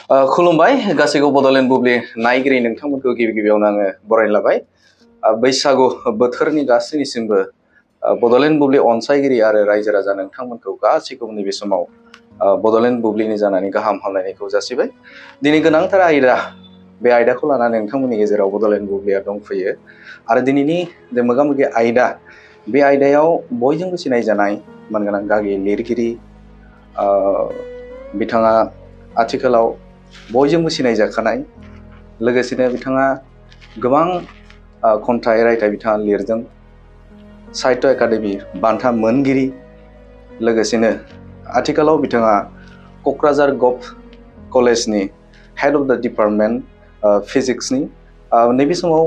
खुलुमबाय गासैबो बड'लेण्ड बुब्लि नायगिरि नोंथांमोनखौ गिबि गिबियावनो आङो बरायना लाबाय। बैसागु बोथोरनि गासैनिसिमबो बड'लेण्ड बुब्लि अनसायगिरि आरो रायजो राजा नोंथांमोनखौ गासैखौबो नैबे समाव बड'लेण्ड बुब्लिनि जानानै गाहाम हामलायनायखौ जासिबाय। दिनै गोनांथार आयदा बे आयदाखौ लानानै नोंथांमोननि गेजेराव बड'लेण्ड बुब्लिया दंफैयो आरो दिनैनि जे मोगा-मोगि आयदा बे आयदायाव बयजोंबो सिनायजानाय मानगोनां गागि लिरगिरि बिथाङा आथिखालाव बयजोंबो सिनायजाखानाय लोगोसेनो बिथाङा गोबां खन्थाइ रायथाइ बिथाङा लिरदों। साहित्य एकाडेमि बान्था मोनगिरि लोगोसेनो आथिखालाव बिथाङा क'क्राझार गभ कलेजनि हेड अफ द डिपार्टमेन्ट फिजिक्सनि नैबे समाव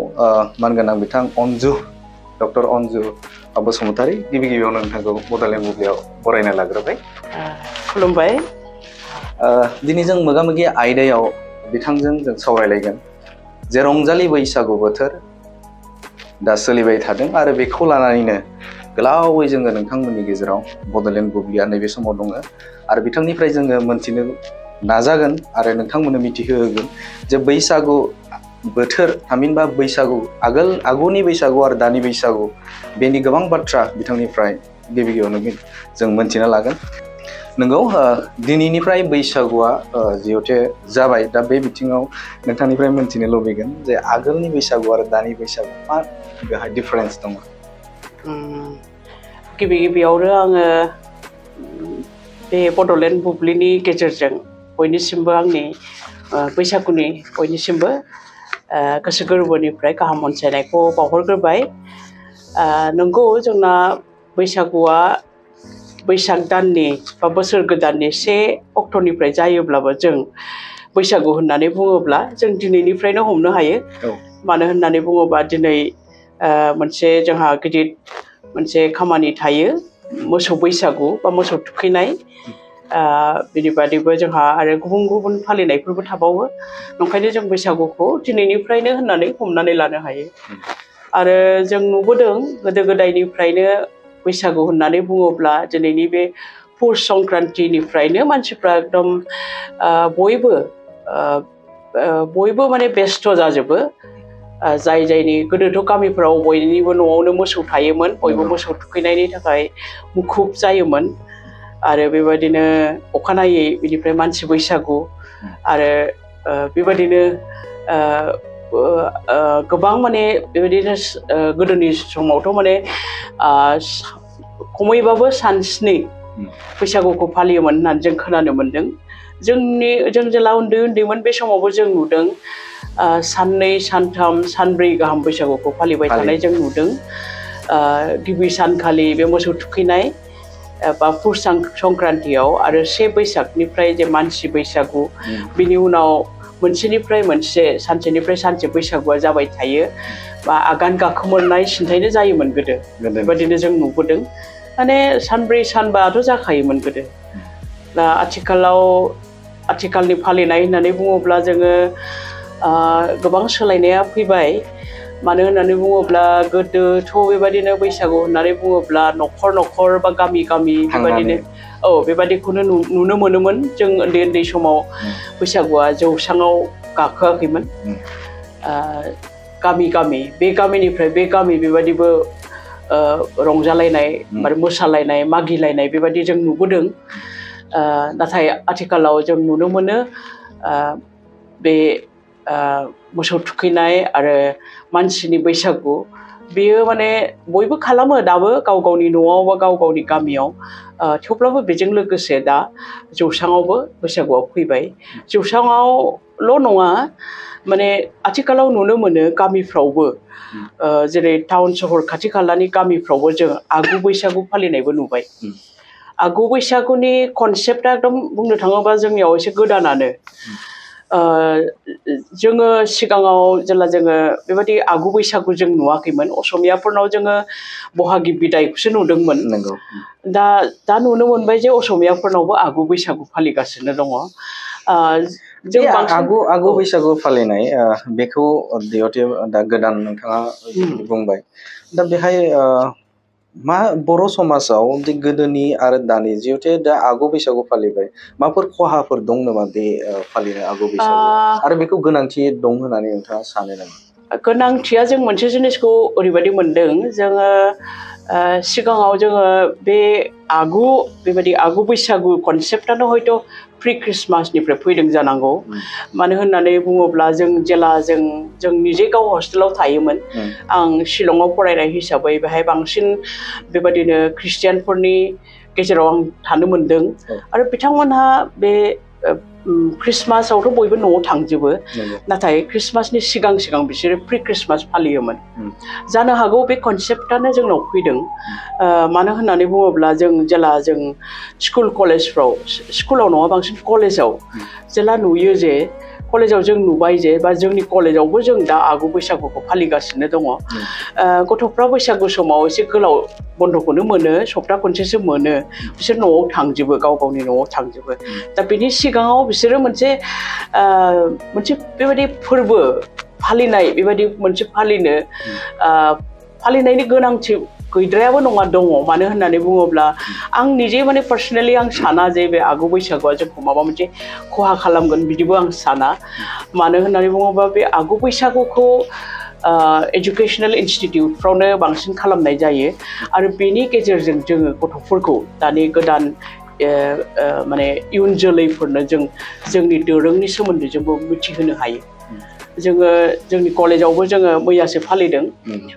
मानगोनां बिथां डक्टर अन्जु बसुमतारी गिबि गिबियावनो नोंथांखौ बड'लेण्ड बुब्लियाव बरायना लाग्रोबाय। खुलुमबाय। दिनै जों मोगा-मोगि आयदायाव बिथांजों जों सावरायलायगोन जे रंजालि बैसागु बोथोर दा सोलिबाय थादों आरो बेखौ लानानैनो गोलावै जोङो नोंथांमोननि गेजेराव बड'लेण्ड बुब्लिया नैबे समाव दङ आरो बिथांनिफ्राय जोङो मोनथिनो नाजागोन आरो नोंथांमोननो मिथिहोगोन जे बैसागु बोथोर थामहिनबा बैसागु आगुनि बैसागु आरो दानि बैसागु बेनि गोबां बाथ्रा बिथांनिफ्राय गिबि गिबियावनो जों मोनथिना लागोन। नंगौ दिनैनिफ्राय बैसागुआ जिहेथु जाबाय दा बे बिथिङाव नोंथांनिफ्राय मोनथिनो लुबैगोन जे आगोलनि बैसागु आरो दानि बैसागु मा बेहाय डिफारेन्स दङ? गिबि गिबियावनो आङो बे बड'लेण्ड बुब्लिनि गेजेरजों बयनिसिमबो आंनि बैसागुनि बयनिसिमबो गोसो गोरबोनिफ्राय गाहाम अनसायनायखौ बावहरग्रोबाय। नंगौ जोंना बैसागुआ बैसाग दाननि बा बोसोर गोदाननि 1 अक्ट'निफ्राय जायोब्लाबो जों बैसागु होननानै बुङोब्ला जों दिनैनिफ्रायनो हमनो हायो। मानो होननानै बुङोबा दिनै मोनसे जोंहा गिदिर मोनसे खामानि थायो, मोसौ बैसागु बा मोसौ थुखैनाय। बिनि बादैबो जोंहा आरो गुबुन गुबुन फालिनायफोरबो थाबावो। ओंखायनो जों बैसागुखौ दिनैनिफ्रायनो होननानै हमनानै लानो हायो। आरो जों नुबोदों गोदो गोदायनिफ्रायनो बैसागु होननानै बुङोब्ला दिनैनि बे पुस संक्रान्तिनिफ्रायनो मानसिफ्रा एकदम बयबो माने बेस्थ' जाजोबो। जाय जायनि गोदोथ' गामिफ्राव बयनिबो न'आवनो मोसौ थायोमोन, बयबो मोसौ थुखैनायनि थाखाय मुखुब जायोमोन। आरो बेबायदिनो अखानायै बिनिफ्राय मानसि बैसागु आरो बेबायदिनो गोबां माने बेबायदिनो गोदोनि समावथ' माने खमैबाबो सान 7 बैसागुखौ फालियोमोन होननानै जों खोनानो मोन्दों। जों जेला उन्दैमोन बे समावबो जों नुदों 3, 3, 4 गाहाम बैसागुखौ फालिबाय थानाय जों नुदों। गिबि सानखालि बे मोसौ थुखैनाय बा पुस संक्रान्तियाव आरो 1 बैसागनिफ्राय जे मानसि बैसागु, बिनि उनाव मोनसेनिफ्राय मोनसे सानसेनिफ्राय सानसे बैसागुआ जाबाय थायो बा आगान गाखोमोरनाय सिन्थायनो जायोमोन गोदो। बेबायदिनो जों नुबोदों। माने 3 सानबाथ' जाखायोमोन गोदो। दा आथिखालनि फालिनाय होननानै बुङोब्ला जोङो गोबां सोलायनाया फैबाय। मानो होननानै बुङोब्ला गोदोथ' बेबायदिनो बैसागु होननानै बुङोब्ला न'खर न'खर बा गामि गामि बेबायदिनो बेबायदिखौनो नुनो मोनोमोन। जों उन्दै समाव बैसागुआ जौस्राङाव गाखोआखैमोन। गामि गामि बे गामिनिफ्राय बे गामि बेबायदिबो रंजालायनाय आरो मोसालायनाय मागिलायनाय बेबायदि जों नुबोदों। नाथाय आथिखालाव जों नुनो मोनो बे मोसौ थुखैनाय आरो मानसिनि बैसागु बेयो माने बयबो खालामो दाबो गाव गावनि न'आव बा गाव गावनि गामियाव। थेवब्लाबो बेजों लोगोसे दा जौस्राङावबो बैसागुआव फैबाय। जौस्राङावल' नङा, माने आथिखालाव नुनो मोनो गामिफ्रावबो, जेरै टाउन सहर खाथि खालानि गामिफ्रावबो जों आगु बैसागु फालिनायबो नुबाय। आगु बैसागुनि कनसेप्टआ एकदम बुंनो थाङोबा जोंनियाव एसे गोदानानो। जोङो सिगाङाव जेला जोङो बेबायदि आगु बैसागु जों नुवाखैमोन। असमियाफोरनाव जोङो बहागि बिदायखौसो नुदोंमोन। दा नुनो मोनबाय जे असमियाफोरनावबो आगु बैसागु फालिगासिनो दङ। जों आगु बैसागु फालिनाय बेखौ दा गोदान नोंथाङा बुंबाय। दा बेहाय मा बर' समाजाव दि गोदोनि आरो दानि जिहेथु दा आगु बैसागु फालिबाय माफोर खहाफोर दं नामा बे फालिनाय आगु बैसागु आरो बेखौ गोनांथि दं होननानै नोंथाङा सानो नामा? गोनांथिया जों मोनसे जिनिसखौ ओरैबायदि मोनदों जोङो सिगाङाव जोङो बे बेबायदि आगु बैसागु कनसेप्टआनो हयथ' प्रि ख्रिस्टमासनिफ्राय फैदों जानांगौ मानो होननानै बुङोब्ला जों जेला जों निजे गाव हस्टेलाव थायोमोन आं शिलंआव फरायनाय हिसाबै बेहाय बांसिन बेबायदिनो ख्रिस्टियानफोरनि गेजेराव आं थानो मोनदों आरो बिथांमोनहा बे ख्रिस्टमासावथ' बयबो न'आव थांजोबो नाथाय ख्रिस्टमासनि सिगां सिगां बिसोरो प्रि ख्रिस्टमास फालियोमोन जानो हागौ बे कनसेप्टआनो जोंनाव फैदों मानो होननानै बुङोब्ला जों जेला जों स्कुल कलेजफ्राव स्कुलाव नङा बांसिन कलेजाव जेला नुयो जे कलेजाव जों नुबाय जे बा जोंनि कलेजावबो जों दा आगु बैसागुखौ फालिगासिनो दङ गथ'फ्रा बैसागु समाव एसे गोलाव बन्द'खौनो मोनो सप्ता खनसेसो मोनो बिसोर न'आव थांजोबो गाव गावनि न'आव थांजोबो दा बेनि सिगाङाव बिसोरो मोनसे बेबायदि फोरबो फालिनाय बेबायदि मोनसे फालिनायनि गोनांथि गैद्रायाबो नङा दङ मानो होननानै बुङोब्ला आं निजे माने पार्सनेलि आं साना जे बे आगु बैसागुआ जोंखौ माबा मोनसे खहा खालामगोन बिदिबो आं साना मानो होननानै बुङोब्ला बे आगु बैसागुखौ एजुकेशनेल इनस्टिटिउटफ्रावनो बांसिन खालामनाय जायो आरो बेनि गेजेरजों जोङो गथ'फोरखौ दानि गोदान माने इयुन जोलैफोरनो जोंनि दोरोंनि सोमोन्दै जोंबो मिथिहोनो हायो जोङो जोंनि कलेजावबो जोङो मैयासो फालिदों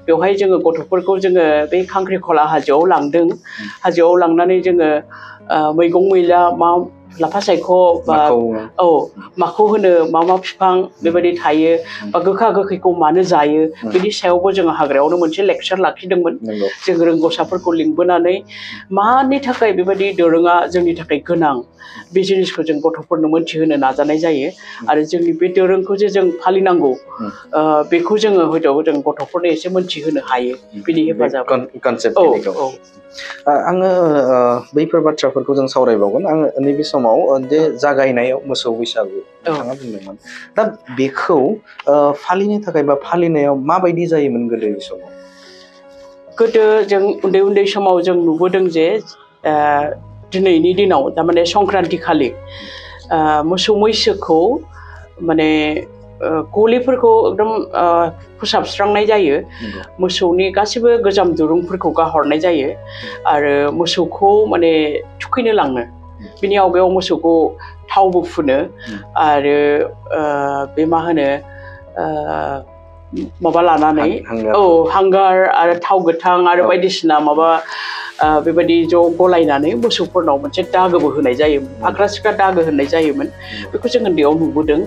बेवहाय जोङो गथ'फोरखौ जोङो बे खांख्रिखला हाजोआव लांदों हाजोआव लांनानै जोङो मैगं मैला मा लाफा सायख' बा माखौ होनो मा बिफां बेबायदि थायो बा गोखा गोखैखौ मानो जायो बिनि सायावबो जोङो हाग्रायावनो मोनसे लेक्सार लाखिदोंमोन जों रोंगौसाफोरखौ लिंबोनानै मानि थाखाय बेबायदि दोरोङा जोंनि थाखाय गोनां बे जिनिसखौ जों गथ'फोरनो मोनथिहोनो नाजानाय जायो आरो जोंनि बे दोरोंखौ जे जों फालिनांगौ बेखौ जोङो हयथ' जों गथ'फोरनो एसे मोनथिहोनो हायो बिनि हेफाजाब आङो बैफोर बाथ्राफोरखौ जों सावरायबावगोन आङो नैबे समाव जे जागायनायाव मोसौ बैसागु नोंथाङा बुंदोंमोन दा बेखौ फालिनो थाखाय बा फालिनायाव माबायदि जायोमोन गोदोनि समाव गोदो जों उन्दै उन्दै समाव जों नुबोदों जे दिनैनि दिनाव थारमाने संक्रान्ति खालि मोसौ मैसोखौ माने गलिफोरखौ एकदम फोसाबस्रांनाय जायो मोसौनि गासैबो गोजाम दुरुंफोरखौ गाहरनाय जायो आरो मोसौखौ माने थुखैनो लाङो बिनि आवगायाव मोसौखौ थावबो फुनो आरो बे मा होनो माबा लानानै हांगार आरो थाव गोथां आरो बायदिसिना माबा बेबायदि ज' गलायनानै मोसौफोरनाव मोनसे दागोबो होनाय जायोमोन फाख्रा सिख्रा दागो होनाय जायोमोन बेखौ जों उन्दैयाव नुबोदों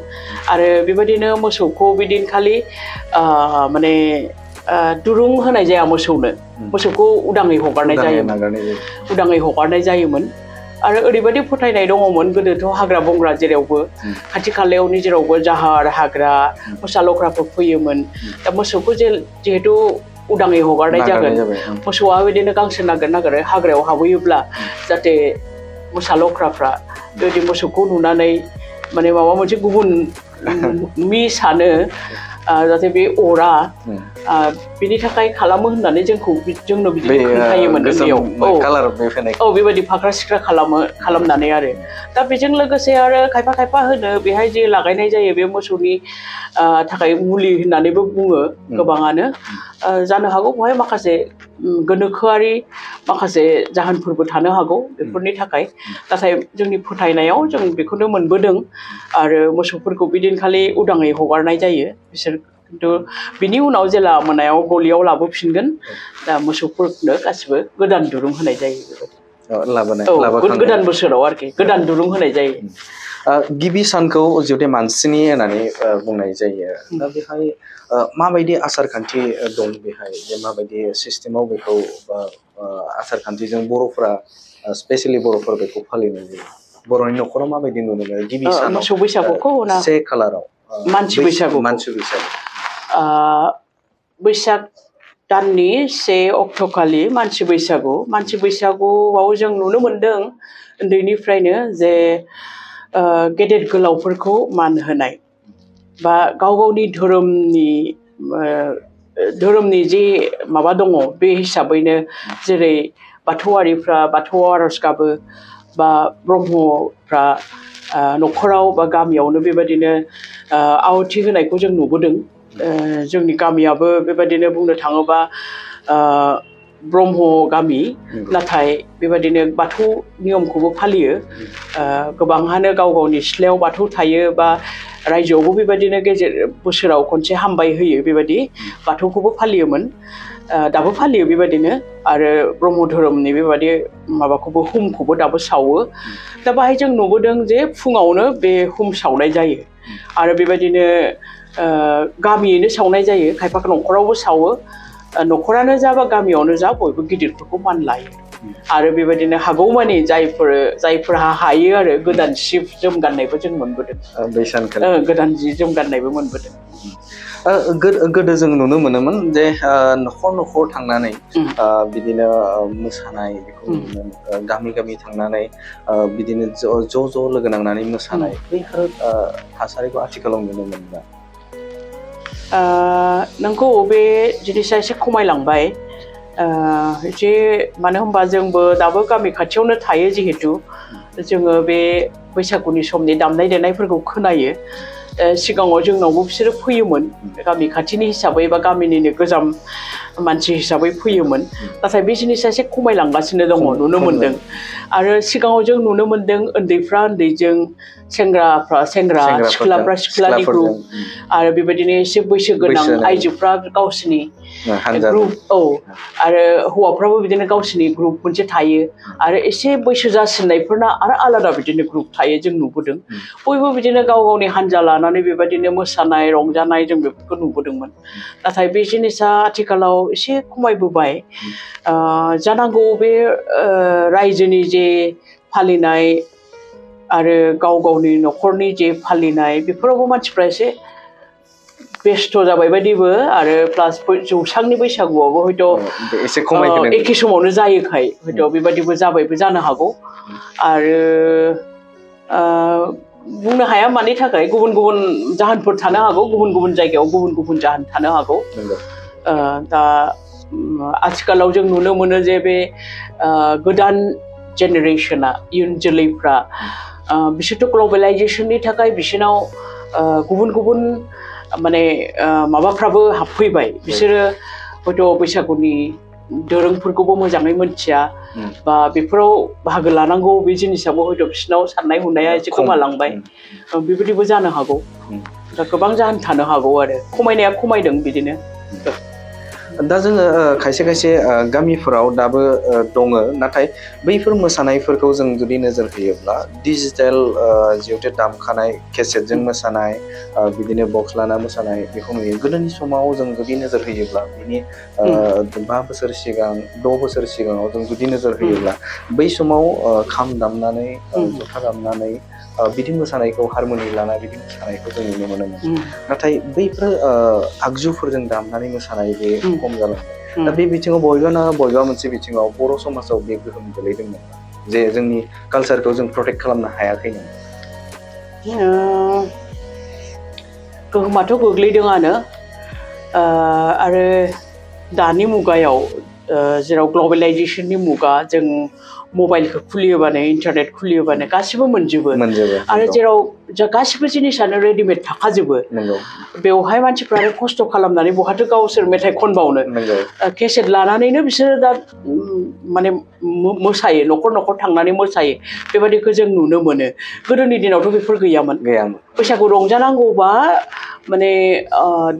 आरो बेबायदिनो मोसौखौ बिदिनखालि माने दुरुं होनाय जाया मोसौखौ उदाङै हगारनाय जायोमोन आरो ओरैबायदि फोथायनाय दङमोन गोदोथ' हाग्रा बंग्रा जेरावबो खाथि खालायावनि जेरावबो जाहार हाग्रा मोसा लख्राफोर फैयोमोन दा मोसौखौ जिहेथु उदाङै हगारनाय जागोन मोसौआ बिदिनो गांसो नागिरै हाग्रायाव हाबहैयोब्ला जाहाथे मोसा लख्राफ्रा बेबायदि मोसौखौ नुनानै माने माबा मोनसे गुबुन सानो जाहाथे बे अरा बिनि थाखाय खालामो होननानै जोंनो बिदि खोन्थायोमोन उन्दैयाव बेबायदि फाख्रा सिख्रा खालामनानै आरो दा बेजों लोगोसे आरो खायफा खायफा होनो बेहाय जे लागायनाय जायो बे मोसौनि थाखाय मुलि होननानैबो बुङो गोबाङानो जानो हागौ बेवहाय माखासे गोनोखोआरि माखासे जाहोनफोरबो थानो हागौ बेफोरनि थाखाय नाथाय जोंनि फोथायनायाव जों बेखौनो मोनबोदों आरो मोसौफोरखौ बिदिनखालि उदाङै हगारनाय जायो बिसोर खिन्थु बिनि उनाव जेला मोनायाव गलियाव लाबोफिनगोन दा मोसौफोरनो गासिबो गोदान दुरुं होनाय जायो बेबायदि गोदान बोसोराव आरोखि गोदान दुरुं होनाय जायो गिबि सानखौ जुदि मानसिनि होननानै बुंनाय जायो दा बेहाय माबायदि आसार खान्थि दं बेहाय माबायदि सिस्टेमाव बेखौ आसार खान्थिजों बर'फोरा स्पेसियेलि बर'फोर बेखौ फालिनाय जायो बर'नि न'खराव माबायदि नुनो मोनो गिबि सानाव मोसौ बैसागुखौ से खालाराव मानसि बैसागु बैसाग दाननि 1 अक्ट'खालि मानसि बैसागुआव जों नुनो मोनदों उन्दैनिफ्रायनो जे गेदेर गोलावफोरखौ मान होनाय बा गाव गावनि धोरोमनि धोरोमनि जे माबा दङ बे हिसाबैनो जेरै बाथौआरिफ्रा बाथौ आरज गाबो बा ब्रह्मफ्रा न'खराव बा गामियावनो बेबायदिनो आहुति होनायखौ जों नुबोदों जोंनि गामियाबो बेबायदिनो बुंनो थाङोबा ब्रह्म गामि नाथाय बेबायदिनो बाथौ नियमखौबो फालियो गोबांहानो गाव गावनि सिथ्लायाव बाथौ थायो बा रायजोआवबो बेबायदिनो गेजेर बोसोराव खनसे हामबाय होयो बेबायदि बाथौखौबो फालियोमोन दाबो फालियो बेबायदिनो आरो ब्रह्म धोरोमनि बेबायदि माबाखौबो हुमखौबो दाबो सावो दा बाहाय जों नुबोदों जे फुङावनो बे हुम सावनाय जायो आरो बेबायदिनो गामियैनो सावनाय जायो खायफा न'खरावबो सावो न'खरानो जा बा गामियावनो जा बयबो गिदिरफोरखौ मान लायो आरो बेबायदिनो हागौमानि जायफोरहा हायो आरो गोदान सि जोम गाननायबो जों मोनबोदों बै सानखालि गोदान जि जोम गाननायबो मोनबोदों गोदो जों नुनो मोनोमोन जे न'खर न'खर थांनानै बिदिनो मोसानाय बेखौ गामि गामि थांनानै बिदिनो ज' लोगो नांनानै मोसानाय बैफोर थासारिखौ आथिखालाव नुनो मोनला नोंगौ बे जिनिसा एसे खमायलांबाय एसे मानो होनबा जोंबो दाबो गामि खाथियावनो थायो जिहेतु जोङो बे बैसागुनि समनि दामनाय देनायफोरखौ खोनायो सिगाङाव जोंनावबो बिसोरो फैयोमोन गामि खाथिनि हिसाबै बा गामिनिनो गोजाम मानसि हिसाबै फैयोमोन नाथाय बे जिनिसा एसे खमायलांगासिनो दङ नुनो मोनदों आरो सिगाङाव जों नुनो मोनदों उन्दैफ्रा उन्दैजों सेंग्राफ्रा सेंग्रा सिख्लाफ्रा सिख्लानि ग्रुप आरो बेबायदिनो एसे बैसो गोनां आइजोफ्रा गावसिनि ग्रुप आरो हौवाफ्राबो बिदिनो गावसिनि ग्रुप मोनसे थायो आरो एसे बैसो जासिननायफोरना आरो आलादा बिदिनो ग्रुप थायो जों नुबोदों बयबो बिदिनो गाव गावनि हानजा लानानै बेबायदिनो मोसानाय रंजानाय जों बेफोरखौ नुबोदोंमोन नाथाय बे जिनिसा आथिखालाव एसे खमायबोबाय जानांगौ बे रायजोनि जे फालिनाय आरो गाव गावनि न'खरनि जे फालिनाय बेफोरावबो मानसिफ्रा एसे बेस्थ' जाबाय बायदिबो आरो प्लास जौसांनि बैसागुआवबो हयथ' एसे खमायदों एखे समावनो जायोखाय हयथ' बेबायदिबो जाबायबो जानो हागौ आरो बुंनो हाया मानि थाखाय गुबुन गुबुन जाहोनफोर थानो हागौ गुबुन गुबुन जायगायाव गुबुन गुबुन जाहोन थानो हागौ दा आथिखालाव जों नुनो मोनो जे बे गोदान जेनेरेशना इयुन जोलैफ्रा बिसोरथ' ग्लबेलाइजेसननि थाखाय बिसोरनाव गुबुन गुबुन माने माबाफ्राबो हाबफैबाय बिसोरो हयथ' बैसागुनि दोरोंफोरखौबो मोजाङै मोनथिया बा बेफोराव बाहागो लानांगौ बे जिनिसाबो हयथ' बिसोरनाव साननाय हनाया एसे गोमालांबाय बेबायदिबो जानो हागौ दा गोबां जाहोन थानो हागौ आरो खमायनाया खमायदों बिदिनो दा जोङो खायसे खायसे गामिफोराव दाबो दङ नाथाय बैफोर मोसानायफोरखौ जों जुदि नोजोर होयोब्ला डिजिटेल जिहेथु दामखानाय केसेटजों मोसानाय बिदिनो बक्स लाना मोसानाय बेखौ नुयो गोदोनि समाव जों जुदि नोजोर होयोब्ला बिनि 5 बोसोर सिगां 6 बोसोर सिगाङाव जों जुदि नोजोर होयोब्ला बै समाव खाम दामनानै जथा दामनानै बिदि मोसानायखौ हारमनि लाना बिदि मोसानायखौ जों नुनो मोनोमोन नाथाय बैफोर आगजुफोरजों दामनानै मोसानाय बे खम जालांबाय दा बे बिथिङाव बबेबा मोनसे बिथिङाव बर' समाजाव बे गोहोम गोलैदोंमोन जे जोंनि कालचारखौ जों प्रटेक्ट खालामनो हायाखैमोन गोहोमाथ' गोग्लैदोंआनो आरो दानि मुगायाव जेराव ग्लबेलाइजेसननि मुगा जों मबाइलखौ खुलियोबानो इन्टारनेट खुलियोबानो गासिबो मोनजोबो आरो जेराव गासिबो जिनिसानो रेडिमेड थाखाजोबो बेवहाय मानसिफ्रा आरो खस्थ' खालामनानै बहाथो गावसोर मेथाइ खनबावनो केसेट लानानैनो बिसोरो दा माने मोसायो न'खर न'खर थांनानै मोसायो बेबायदिखौ जों नुनो मोनो गोदोनि दिनावथ' बेफोर गैयामोन बैसागु रंजानांगौबा माने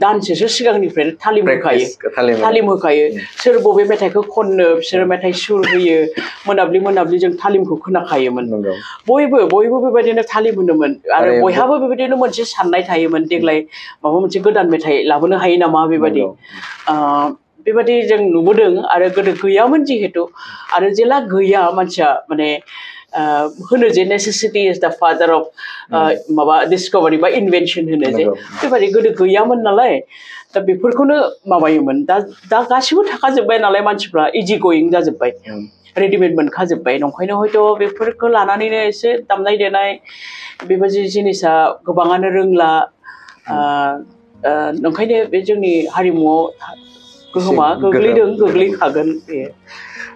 दानसेसो सिगांनिफ्रायनो तालिम होखायो सोर बबे मेथाइखौ खननो बिसोरो मेथाइ सुर होयो मोनाब्लि जों तालिमखौ खोनाखायोमोन बयबो बेबायदिनो तालिम होनोमोन आरो बयहाबो बेबायदिनो मोनसे साननाय थायोमोन देग्लाय माबा मोनसे गोदान मेथाइ लाबोनो हायो नामा बेबायदि जों नुबोदों आरो गोदो गैयामोन जिहेतु आरो जेला गैया मानसिया माने होनो जे नेसेसिटी इज द फादार अफ माबा डिसकभारि बा इनभेनसन होनो जे बेबायदि गोदो गैयामोन नालाय दा बेफोरखौनो माबायोमोन दा गासिबो थाखाजोब्बाय नालाय मानसिफ्रा इजि गयिं जाजोब्बाय रेडिमेड मोनखाजोब्बाय नंखायनो हयथ' बेफोरखौ लानानैनो एसे दामनाय देनाय बेबायदि जिनिसा गोबाङानो रोंला नंखायनो बे जोंनि हारिमुआव गोहोमा गोग्लैदों गोग्लैखागोन बे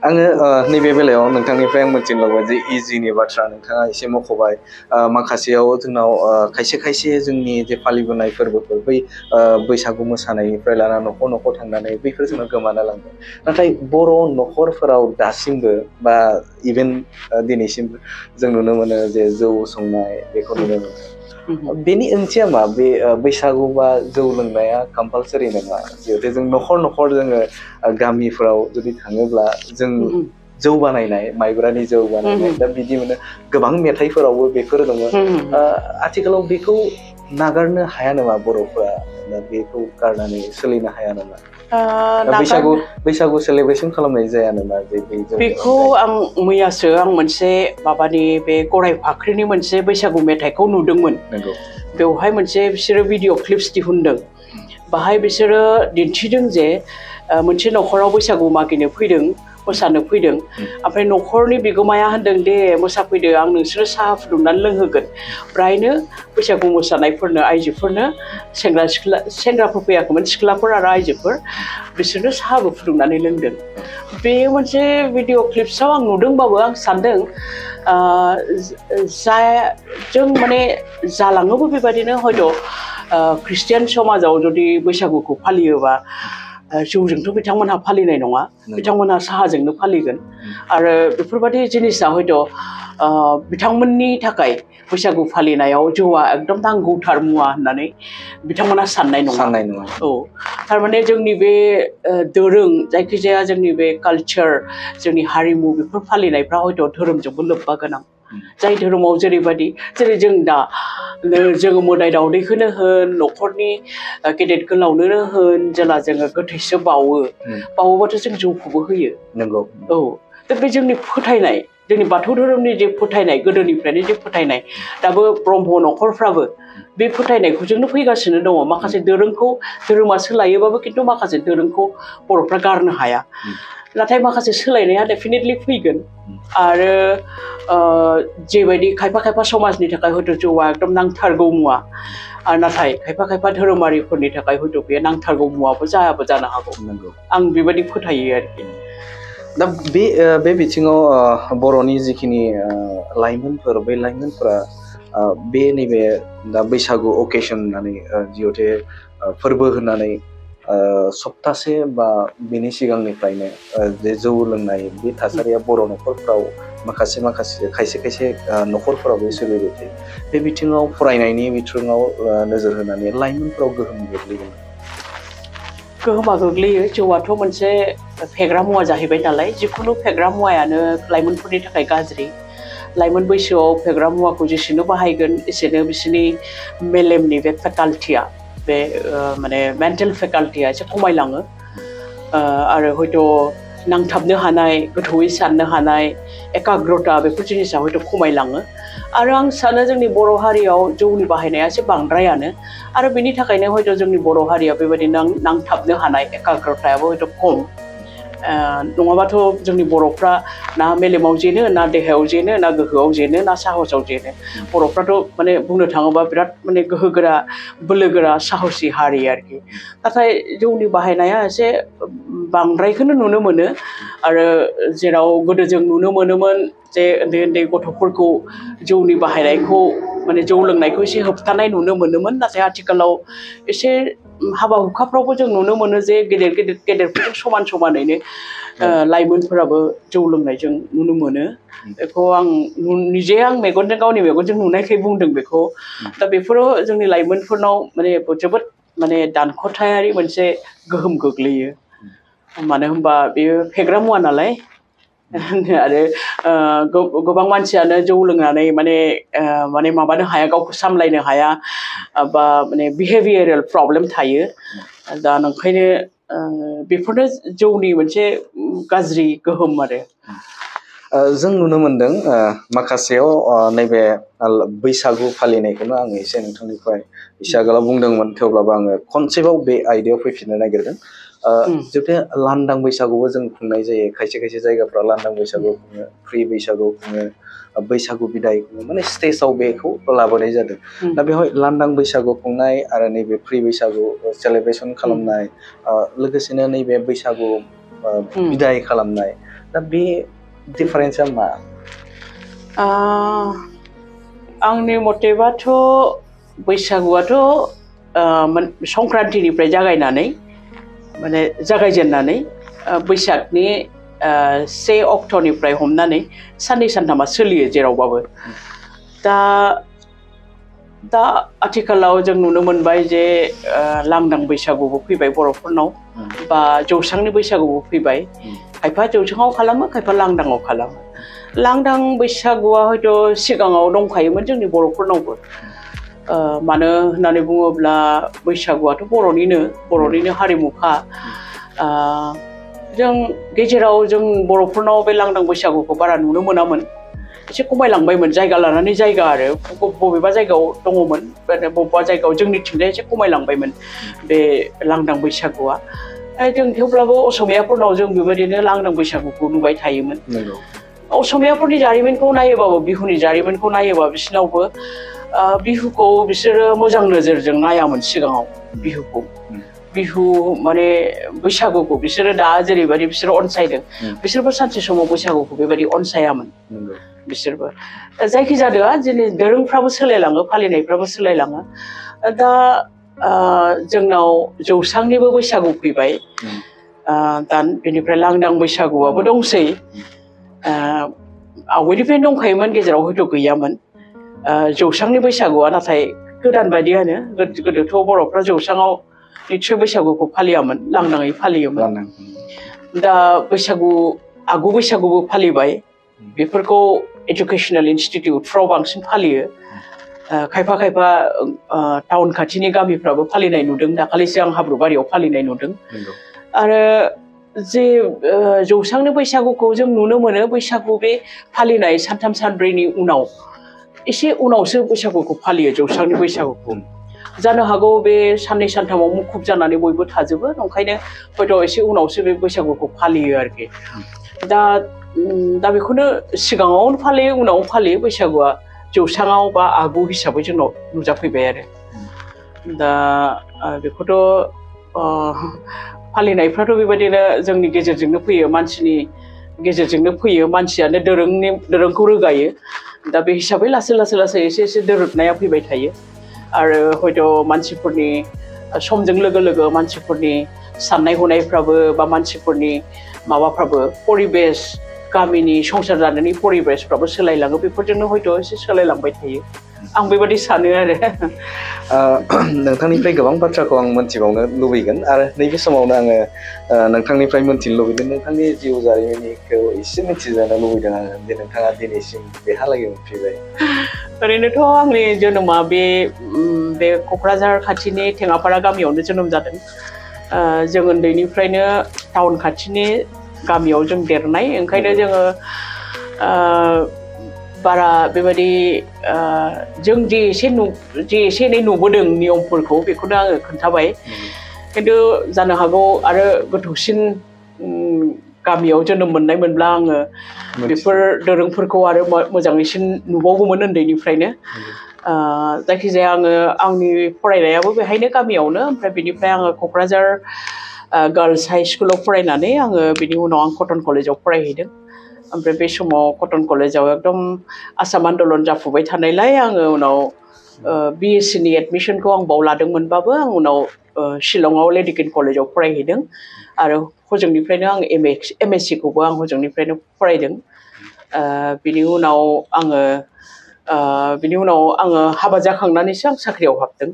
आङो नैबे बेलायाव नोंथांनिफ्राय आं मिथिनो लुबैयो जे इजिनि बाथ्रा नोंथाङा एसे मख'बाय माखासेयाव जोंनाव खायसे खायसे जोंनि जे फालिबोनाय फोरबोफोर बै बैसागु मोसानायनिफ्राय लाना न'खर न'खर थांनानै बैफोर जोंना गोमाना लांदों नाथाय बर' न'खरफोराव दासिमबो बा इभेन दिनैसिमबो जों नुनो मोनो जे जौ संनाय बेखौ नुनो मोनो बेनि ओंथिया मा बे बैसागु बा जौ लोंनाया कम्पालसरि नङा जिहेतु जों न'खर न'खर जोङो गामिफोराव जुदि थाङोब्ला जों जौ बानायनाय माइब्रानि जौ बानायनाय दा बिदि मोनो गोबां मेथाइफोरावबो बेफोर दङ आथिखालाव बेखौ नागारनो हाया नामा बर'फोरा दा बेखौ गारनानै सोलिनो हाया नामा बैसागु सेलेब्रेसन खालामनाय जाया नामा बेखौ आं मैयासो आं मोनसे माबानि बे गराय फाख्रिनि मोनसे बैसागु मेथाइखौ नुदोंमोन बेवहाय मोनसे बिसोरो भिडिअ क्लिप्स दिहुनदों बाहाय बिसोरो दिन्थिदों जे मोनसे न'खराव बैसागु मागिनो फैदों मोसानो फैदों ओमफ्राय न'खरनि बिगोमाया होनदों दे मोसाफैदो आं नोंसोरनो साहा फुदुंनानै लोंहोगोन फ्रायनो बैसागु मोसानायफोरनो आइजोफोरनो सेंग्राफोर फैयाखैमोन सिख्लाफोर आरो आइजोफोर बिसोरनो साहाबो फुदुंनानै लोंदों बे मोनसे भिडिअ क्लिप्सआव आं नुदोंबाबो आं सानदों जों माने जालाङोबो बेबायदिनो हयथ' ख्रिस्टियान समाजाव जुदि बैसागुखौ फालियोबा जौजोंथ' बिथांमोनहा फालिनाय नङा बिथांमोनहा साहाजोंनो फालिगोन आरो बेफोरबायदि जिनिसा हयथ' बिथांमोननि थाखाय बैसागु फालिनायाव जौआ एकदम नांगौथार मुवा होननानै बिथांमोना साननाय नङा औ थारमाने जोंनि बे दोरों जायखिजाया जोंनि बे कालचार जोंनि हारिमु बेफोर फालिनायफ्रा हयथ' धोरोमजोंबो लोब्बा गोनां जाय धोरोमाव जेरैबायदि जेरै जों दा जोङो मोदाय दावदैखौनो होन न'खरनि गेदेर गोलावनो होन जेला जोङो गोथैसो बावोबाथ' जों जौखौबो होयो नंगौ औ दा बे जोंनि फोथायनाय जोंनि बाथौ धोरोमनि जे फोथायनाय गोदोनिफ्रायनो जे फोथायनाय दाबो ब्रह्म न'खरफ्राबो बे फोथायनायखौ जोंनो फैगासिनो दङ माखासे दोरोंखौ धोरोमा सोलायोबाबो खिन्थु माखासे दोरोंखौ बर'फ्रा गारनो हाया नाथाय माखासे सोलायनाया डेफिनेटलि फैगोन आरो जेबायदि खायफा खायफा समाजनि थाखाय हयथ' जौआ एकदम नांथारगौ मुवा आरो नाथाय खायफा खायफा धोरोमारिफोरनि थाखाय हयथ' बे नांथारगौ मुवाबो जायाबो जानो हागौ आं बेबायदि फोथायो आरोखि दा बे बिथिङाव बर'नि जिखिनि लाइमोनफोर बे लाइमोनफोरा बे नैबे दा बैसागु अकेसन होननानै जिहेथु फोरबो होननानै सप्तासे बा बेनि सिगांनिफ्रायनो जे जौ लोंनाय बे थासारिया बर' न'खरफ्राव माखासे खायसे न'खरफोरावबो सोलिबाय थायो बे बिथिङाव फरायनायनि बिथिङाव नोजोर होनानै लाइमोनफोराव गोहोम गोग्लैगोन गोहोमा गोग्लैयो जौआथ' मोनसे फेग्रा मुवा जाहैबाय नालाय जिखुनु फेग्रा मुवायानो लाइमोनफोरनि थाखाय गाज्रि लाइमोन बैसोआव फेग्रा मुवाखौ जेसेनो बाहायगोन एसेनो बिसोरनि मेलेमनि बे फेकाल्टिया बे माने मेन्टेल फेकाल्टिया एसे खमायलाङो आरो हयथ' नांथाबनो हानाय गोथौयै साननो हानाय एकाग्रता बेफोर जिनिसा हयथ' खमायलाङो आरो आं सानो जोंनि बर' हारियाव जौनि बाहायनाया एसे बांद्रायानो आरो बेनि थाखायनो हयथ' जोंनि बर' हारिया बेबायदि नांथाबनो हानाय एकाग्रतायाबो हयथ' खम नङाबाथ' जोंनि बर'फ्रा ना मेलेमाव जेनो ना देहायाव जेनो ना गोहोआव जेनो ना साहसाव जेनो बर'फ्राथ' माने बुंनो थाङोबा बिराद माने गोहोगोरा बोलोगोरा साहसि हारि आरोखि नाथाय जौनि बाहायनाया एसे बांद्रायखौनो नुनो मोनो आरो जेराव गोदो जों नुनो मोनोमोन जे उन्दै उन्दै गथ'फोरखौ जौनि बाहायनायखौ माने जौ लोंनायखौ एसे होबथानाय नुनो मोनोमोन नाथाय आथिखालाव एसे हाबा हुखाफ्रावबो जों नुनो मोनो जे गेदेरफोरजों समानैनो लाइमोनफोराबो जौ लोंनायजों नुनो मोनो बेखौ आं मेगनजों गावनि मेगनजों नुनायखाय बुंदों बेखौ दा बेफोरो जोंनि लाइमोनफोरनाव माने जोबोद माने दानख'थायारि मोनसे गोहोम गोग्लैयो मानो होनबा बेयो फेग्रा मुवा नालाय आरो गोबां मानसियानो जौ लोंनानै माने माबानो हाया गावखौ सामलायनो हाया बा माने बिहेभियरेल प्रब्लेम थायो दा ओंखायनो बेफोरनो जौनि मोनसे गाज्रि गोहोम आरो जों नुनो मोनदों माखासेयाव नैबे बैसागु फालिनायखौनो आङो एसे नोंथांनिफ्राय एसे आगोलाव बुंदोंमोन थेवब्लाबो आङो खनसेबाव बे आयदायाव फैफिननो नागिरदों जुदि लांदां बैसागुबो जों खुंनाय जायो खायसे खायसे जायगाफ्राव लांदां बैसागु खुङो फ्रि बैसागु खुङो बैसागु बिदाय खुङो माने स्टेजाव बेखौ लाबोनाय जादों दा बेवहाय लांदां बैसागु खुंनाय आरो नैबे फ्रि बैसागु सेलेब्रेसन खालामनाय लोगोसेनो नैबे बैसागु बिदाय खालामनाय दा बे डिफारेन्सआ मा आंनि मथेबाथ' बैसागुआथ' संक्रान्तिनिफ्राय जागायनानै माने जागायजेननानै बैसागनि 1 अक्ट'निफ्राय हमनानै साननै सानथामा सोलियो जेरावबाबो दा आथिखालाव जों नुनो मोनबाय जे लांदां बैसागुबो फैबाय बर'फोरनाव बा जौस्रांनि बैसागुबो फैबाय खायफा जौस्राङाव खालामो खायफा लांदाङाव खालामो लांदां बैसागुआ हयथ' सिगाङाव दंखायोमोन जोंनि बर'फोरनावबो मानो होननानै बुङोब्ला बैसागुआथ' बर'निनो हारिमुखा जों गेजेराव जों बर'फोरनाव बे लांदां बैसागुखौ बारा नुनो मोनामोन एसे खमायलांबायमोन जायगा लानानै जायगा आरो बबेबा जायगायाव दङमोन बबेबा जायगायाव जोंनिथिंजाय एसे खमायलांबायमोन बे लांदां बैसागुआ जों थेवब्लाबो असमियाफोरनाव जों बेबायदिनो लांदां बैसागुखौ नुबाय थायोमोन असमियाफोरनि जारिमिनखौ नायोबाबो बिहुनि जारिमिनखौ नायोबा बिसोरनावबो बिहुखौ बिसोरो मोजां नोजोरजों नायामोन सिगाङाव बिहु माने बैसागुखौ बिसोरो दा जेरैबायदि बिसोरो अनसायदों बिसोरबो सानसे समाव बैसागुखौ बेबायदि अनसायामोन बिसोरबो जायखिजाया दिनै दोरोंफ्राबो सोलायलाङो फालिनायफ्राबो सोलायलाङो दा जोंनाव जौस्रांनिबो बैसागु फैबाय दा बेनिफ्राय लांदां बैसागुआबो दंसै आवगायनिफ्रायनो दंखायोमोन गेजेराव हयथ' गैयामोन जौस्रांनि बैसागुआ नाथाय गोदान बायदियानो गोदोथ' बर'फ्रा जौस्राङाव निस्सय बैसागुखौ फालियामोन लांदाङै फालियोमोन दा आगु बैसागुबो फालिबाय बेफोरखौ एजुकेसनेल इनस्टिटिउटफ्राव बांसिन फालियो खायफा टाउन खाथिनि गामिफ्राबो फालिनाय नुदों दाखालिसो आं हाब्रुबारियाव फालिनाय नुदों आरो जे जौस्रांनि बैसागुखौ जों नुनो मोनो बैसागु बे फालिनाय सानथाम सानब्रैनि उनाव एसे उनावसो बैसागुखौ फालियो जौस्रांनि बैसागुखौ जानो हागौ बे साननै सानथामाव मुखुब जानानै बयबो थाजोबो ओंखायनो हयथ' एसे उनावसो बे बैसागुखौ फालियो आरोखि दा बेखौनो सिगाङावनो फालियो उनाव फालियो बैसागुआ जौस्राङाव बा आगु हिसाबै जोंनाव नुजाफैबाय आरो दा बेखौथ' फालिनायफ्राथ' बेबायदिनो जोंनि गेजेरजोंनो फैयो मानसिनि गेजेरजोंनो फैयो मानसियानो दोरोंखौ रोगायो दा बे हिसाबै लासै एसे दोरोदनाया फैबाय थायो आरो हयथ' मानसिफोरनि समजों लोगो मानसिफोरनि साननाय हनायफ्राबो बा मानसिफोरनि माबाफ्राबो परिबेस गामिनि संसार जानायनि परिबेसफ्राबो सोलायलाङो बेफोरजोंनो हयथ' एसे सोलायलांबाय थायो आं बेबायदि सानो आरो नोंथांनिफ्राय गोबां बाथ्राखौ आं मोनथिबावनो लुबैगोन आरो नैबे समावनो आङो नोंथांनिफ्राय मोनथिनो लुबैदों नोंथांनि जिउ जारिमिनखौ एसे मिथिजानो लुबैदों आङो जे नोंथाङा दिनैसिम बेहालागै मोनफैबाय ओरैनोथ' आंनि जोनोमा बे क'क्राझार खाथिनि थेङापारा गामियावनो जोनोम जादों जों उन्दैनिफ्रायनो टाउन खाथिनि गामियाव जों देरनाय ओंखायनो जोङो बारा बेबायदि जों जे एसे एनै नुबोदों नियमफोरखौ बेखौनो आङो खोन्थाबाय खिन्थु जानो हागौ आरो गोथौसिन गामियाव जोनोम मोननायमोनब्ला आङो बेफोर दोरोंफोरखौ आरो मोजाङैसिन नुबावगौमोन उन्दैनिफ्रायनो जायखिजाया आङो आंनि फरायनायाबो बेहायनो गामियावनो ओमफ्राय बेनिफ्राय आङो क'क्राझार गार्लस हाइ स्कुलाव फरायनानै आङो बिनि उनाव आं कटन कलेजाव फरायहैदों ओमफ्राय बे समाव कटन कलेजाव एकदम आसाम आन्दलन जाफुबाय थानायलाय आङो उनाव BSc नि एडमिसनखौ आं बाव लादोंमोनबाबो आं उनाव शिलंआव लेडिकेन कलेजाव फरायहैदों आरो हजोंनिफ्रायनो आं MSc खौबो आं हजोंनिफ्रायनो फरायदों बिनि उनाव आङो हाबा जाखांनानैसो आं साख्रियाव हाबदों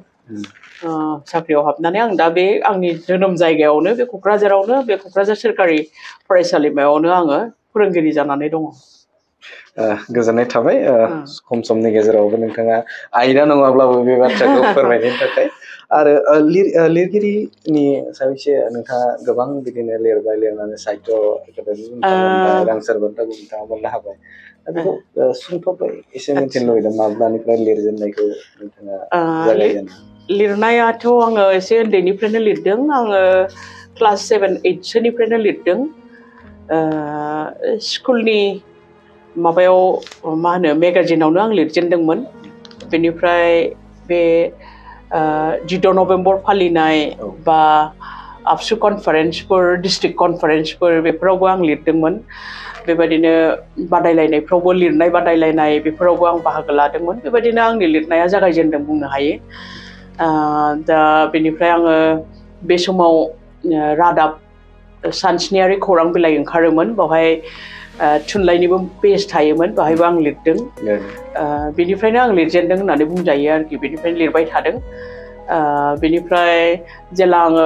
साख्रियाव हाबनानै आं दा बे आंनि जोनोम जायगायावनो बे क'क्राझारावनो बे क'क्राझार सोरखारि फरायसालिमायावनो आङो फोरोंगिरि जानानै दङ गोजोननाय थाबाय खम समनि गेजेरावबो नोंथाङा आयदा नङाब्लाबो बे बाथ्राखौ फोरमायनायनि थाखाय आरो लिरगिरिनि सायावसो नोंथाङा गोबां बिदिनो लिरनानै साहित्य एकादेमि रांसार बान्थाखौ नोंथाङा मोननो हाबाय दा बेखौ सुंथाबै एसे मिथिनो लुबैदों माब्लानिफ्राय लिरजेननायखौ नोंथाङा जागायजेनो लिरनायाथ' आङो एसे उन्दैनिफ्रायनो लिरदों आङो क्लास 7, 8 सोनिफ्रायनो लिरदों स्कुलनि माबायाव मा होनो मेगाजिनावनो आं लिरजेनदोंमोन बेनिफ्राय बे 10 नभेम्बर फालिनाय बा आबसु कनफारेन्सफोर डिस्ट्रिक्ट कनफारेन्सफोर बेफोरावबो आं लिरदोंमोन बेबायदिनो बादायलायनायफ्रावबो लिरनाय बादायलायनाय बेफोरावबो आं बाहागो लादोंमोन बेबायदिनो आंनि लिरनाया जागायजेनदों बुंनो हायो दा बेनिफ्राय आङो बे समाव रादाब सानस्नियारि खौरां बिलाइ ओंखारोमोन बेवहाय थुनलाइनिबो पेज थायोमोन बेवहायबो आं लिरदों बेनिफ्रायनो आं लिरजेनदों होननानै बुंजायो आरोखि बेनिफ्रायनो लिरबाय थादों बेनिफ्राय जेला आङो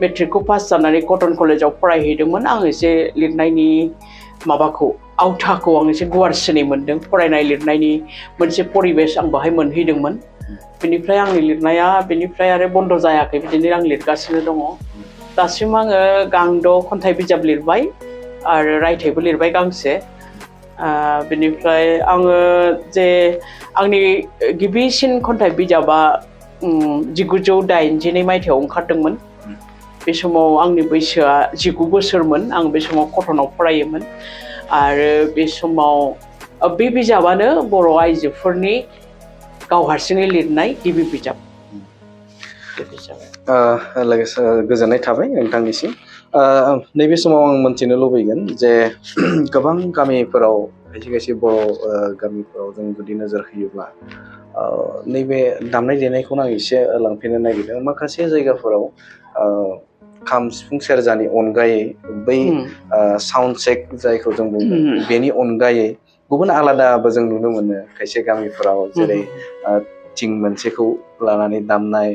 मेट्रिकखौ पास जानानै कटन कलेजाव फरायहैदोंमोन आं एसे लिरनायनि माबाखौ आवथाखौ आं एसे गुवारसिनै मोनदों फरायनाय लिरनायनि मोनसे परिबेस आं बेवहाय मोनहैदोंमोन बेनिफ्राय आंनि लिरनाया बेनिफ्राय आरो बन्द जायाखै बिदिनो आं लिरगासिनो दङ दासिम आङो गांद' खन्थाइ बिजाब लिरबाय आरो रायथाइबो लिरबाय गांसे बेनिफ्राय आङो जे आंनि गिबिसिन खन्थाइ बिजाबा 1982 मायथाइयाव ओंखारदोंमोन बे समाव आंनि बैसोआ 19 बोसोरमोन आं बे समाव कटनाव फरायोमोन आरो बे समाव बे बिजाबानो बर' आइजोफोरनि गाव हारसिङै लिरनाय गिबि बिजाब लोगोसे गोजोननाय थाबाय नोंथांनिसिम नैबे समाव आं मोनथिनो लुबैगोन जे गोबां गामिफोराव खायसे खायसे बर' गामिफोराव जों जुदि नोजोर होयोब्ला नैबे दामनाय देनायखौनो आं एसे लांफिननो नागिरदों माखासे जायगाफोराव खाम सिफुं सेरजानि अनगायै बै साउन्ड चेक जायखौ जों बुङो बेनि अनगायै गुबुन आलादाबो जों नुनो मोनो खायसे गामिफोराव जेरै थिं मोनसेखौ लानानै दामनाय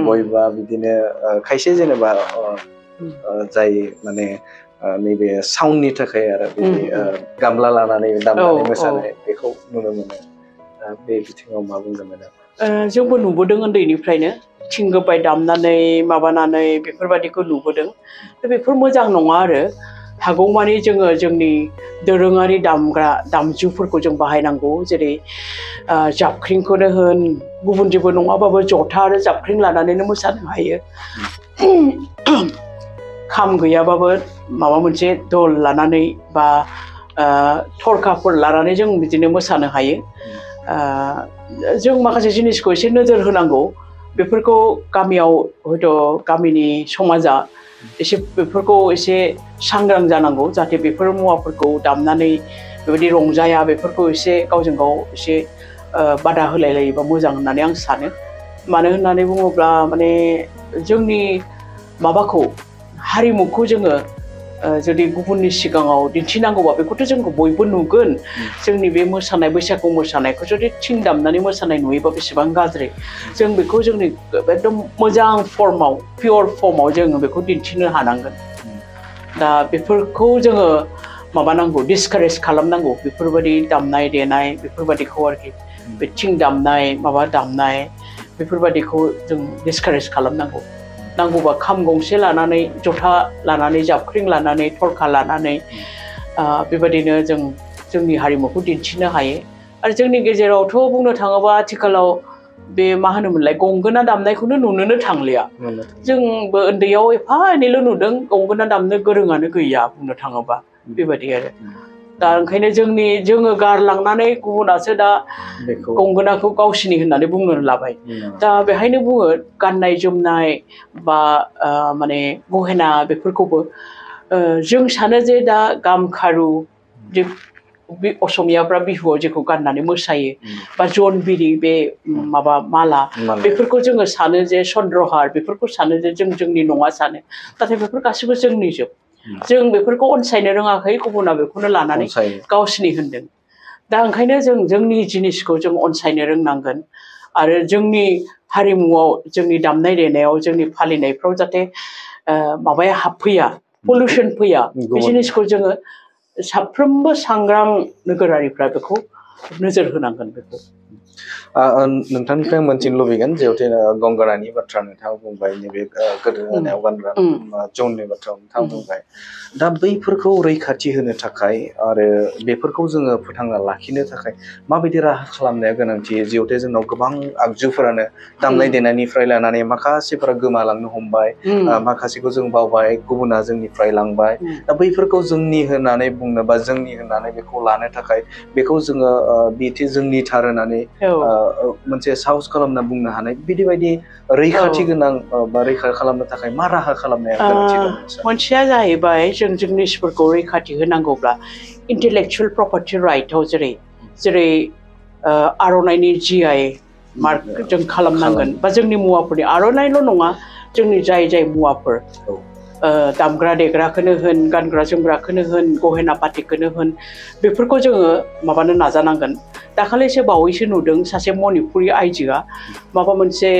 बयबा बिदिनो खायसे जेनेबा जाय माने नैबे साउन्डनि थाखाय आरो बिदि गामला लानानै दामनानै मोसानाय बेखौ नुनो मोनो बे बिथिङाव मा बुंगोन मेडाम जोंबो नुबोदों उन्दैनिफ्रायनो थिं गोबाय दामनानै माबानानै बेफोरबायदिखौ नुबोदों बेफोर मोजां नङा आरो हागौमानि जोङो जोंनि दोरोङारि दामग्रा दामजुफोरखौ जों बाहायनांगौ जेरै जाबख्रिंखौनो होन गुबुन जेबो नङाबाबो जथा आरो जाबख्रिं लानानैनो मोसानो हायो खाम गैयाबाबो माबा मोनसे दल लानानै बा थरखाफोर लानानै जों बिदिनो मोसानो हायो जों माखासे जिनिसखौ एसे नोजोर होनांगौ बेफोरखौ गामियाव हयथ' गामिनि समाजा एसे बेफोरखौ एसे सांग्रां जानांगौ जाहाथे बेफोर मुवाफोरखौ दामनानै बेबायदि रंजाया बेफोरखौ एसे गावजों गाव एसे बादा होलाय लायोबा मोजां होननानै आं सानो मानो होननानै बुङोब्ला माने जोंनि माबाखौ हारिमुखौ जोङो जुदि गुबुननि सिगाङाव दिन्थिनांगौबा बेखौथ' जोंखौ बयबो नुगोन जोंनि बे मोसानाय बैसागु मोसानायखौ जुदि थिं दामनानै मोसानाय नुयोबा बेसेबां गाज्रि जों बेखौ जोंनि एकदम मोजां फर्माव पियर फर्माव जोङो बेखौ दिन्थिनो हानांगोन दा बेफोरखौ जोङो माबानांगौ डिसकारेज खालामनांगौ बेफोरबायदि दामनाय देनाय बेफोरबायदिखौ आरोखि बे थिं दामनाय माबा दामनाय बेफोरबायदिखौ जों डिसकारेज खालामनांगौ नांगौबा खाम गंसे लानानै जथा लानानै जाबख्रिं लानानै थरखा लानानै बेबायदिनो जों जोंनि हारिमुखौ दिन्थिनो हायो आरो जोंनि गेजेरावथ' बुंनो थाङोबा आथिखालाव बे मा होनोमोनलाय गंगोना दामनायखौनो नुनोनो थांलिया जोंबो उन्दैयाव एफा एनैल' नुदों गंगोना दामनो गोरोङानो गैया बुंनो थाङोबा बेबायदि आरो दा ओंखायनो जोङो गारलांनानै गुबुनासो दा गंगोनाखौ गावसिनि होननानै बुंनो लाबाय दा बेहायनो बुङो गाननाय जोमनाय बा माने गहेना बेफोरखौबो जों सानो जे दा गामखारु जे असमियाफ्रा बिहुआव जेखौ गाननानै मोसायो बा जनबिरि बे माबा माला बेफोरखौ जोङो सानो जे चन्द्रहार बेफोरखौ सानो जे जोंनि नङा सानो नाथाय बेफोर गासैबो जोंनि जों बेफोरखौ अनसायनो रोङाखै गुबुना बेखौनो लानानै गावसिनि होनदों दा ओंखायनो जोंनि जिनिसखौ जों अनसायनो रोंनांगोन आरो जोंनि हारिमुआव जोंनि दामनाय देनायाव जोंनि फालिनायफ्राव जाहाथे माबाया हाबफैया पलिउसन फैया बे जिनिसखौ जोङो साफ्रोमबो सांग्रां नोगोरारिफ्रा बेखौ नोजोर होनांगोन बेखौ नोंथांनिफ्राय मोनथिनो लुबैगोन जिहेतु गंगनानि बाथ्रा नोंथाङा बुंबाय नैबे गोदोनायाव गानग्रा जौनि बाथ्रा नोंथाङा बुंबाय दा बैफोरखौ रैखाथि होनो थाखाय आरो बेफोरखौ जोङो फोथांना लाखिनो थाखाय माबायदि राहा खालामनाया गोनांथि जिहेतु जोंनाव गोबां आगजुफोरानो दामनाय देनायनिफ्राय लानानै माखासेफोरा गोमालांनो हमबाय माखासेखौ जों बावबाय गुबुना जोंनिफ्राय लांबाय दा बैफोरखौ जोंनि होननानै बुंनोबा जोंनि होननानै बेखौ लानो थाखाय बेखौ जोङो बिदि जोंनि थार होननानै मोनसे साहस खालामना बुंनो हानाय बिदि बायदि रैखाथि गोनां बा रैखा खालामनो थाखाय मा राहा खालामनाया गोनांथि दं मोनसेया जाहैबाय जों जिनिसफोरखौ रैखाथि होनांगौब्ला इन्टेलेक्चुयेल प्रपार्टि राइटआव जेरै आर'नाइनि GI मार्क जों खालामनांगोन बा जोंनि मुवाफोरनि आर'नाइल' नङा जोंनि जाय मुवाफोर दामग्रा देग्राखौनो होन गानग्रा जोमग्राखौनो होन गहेना पातिखौनो होन बेफोरखौ जोङो माबानो नाजानांगोन दाखालिसो बावैसो नुदों सासे मणिपुरि आइजोआ माबा मोनसे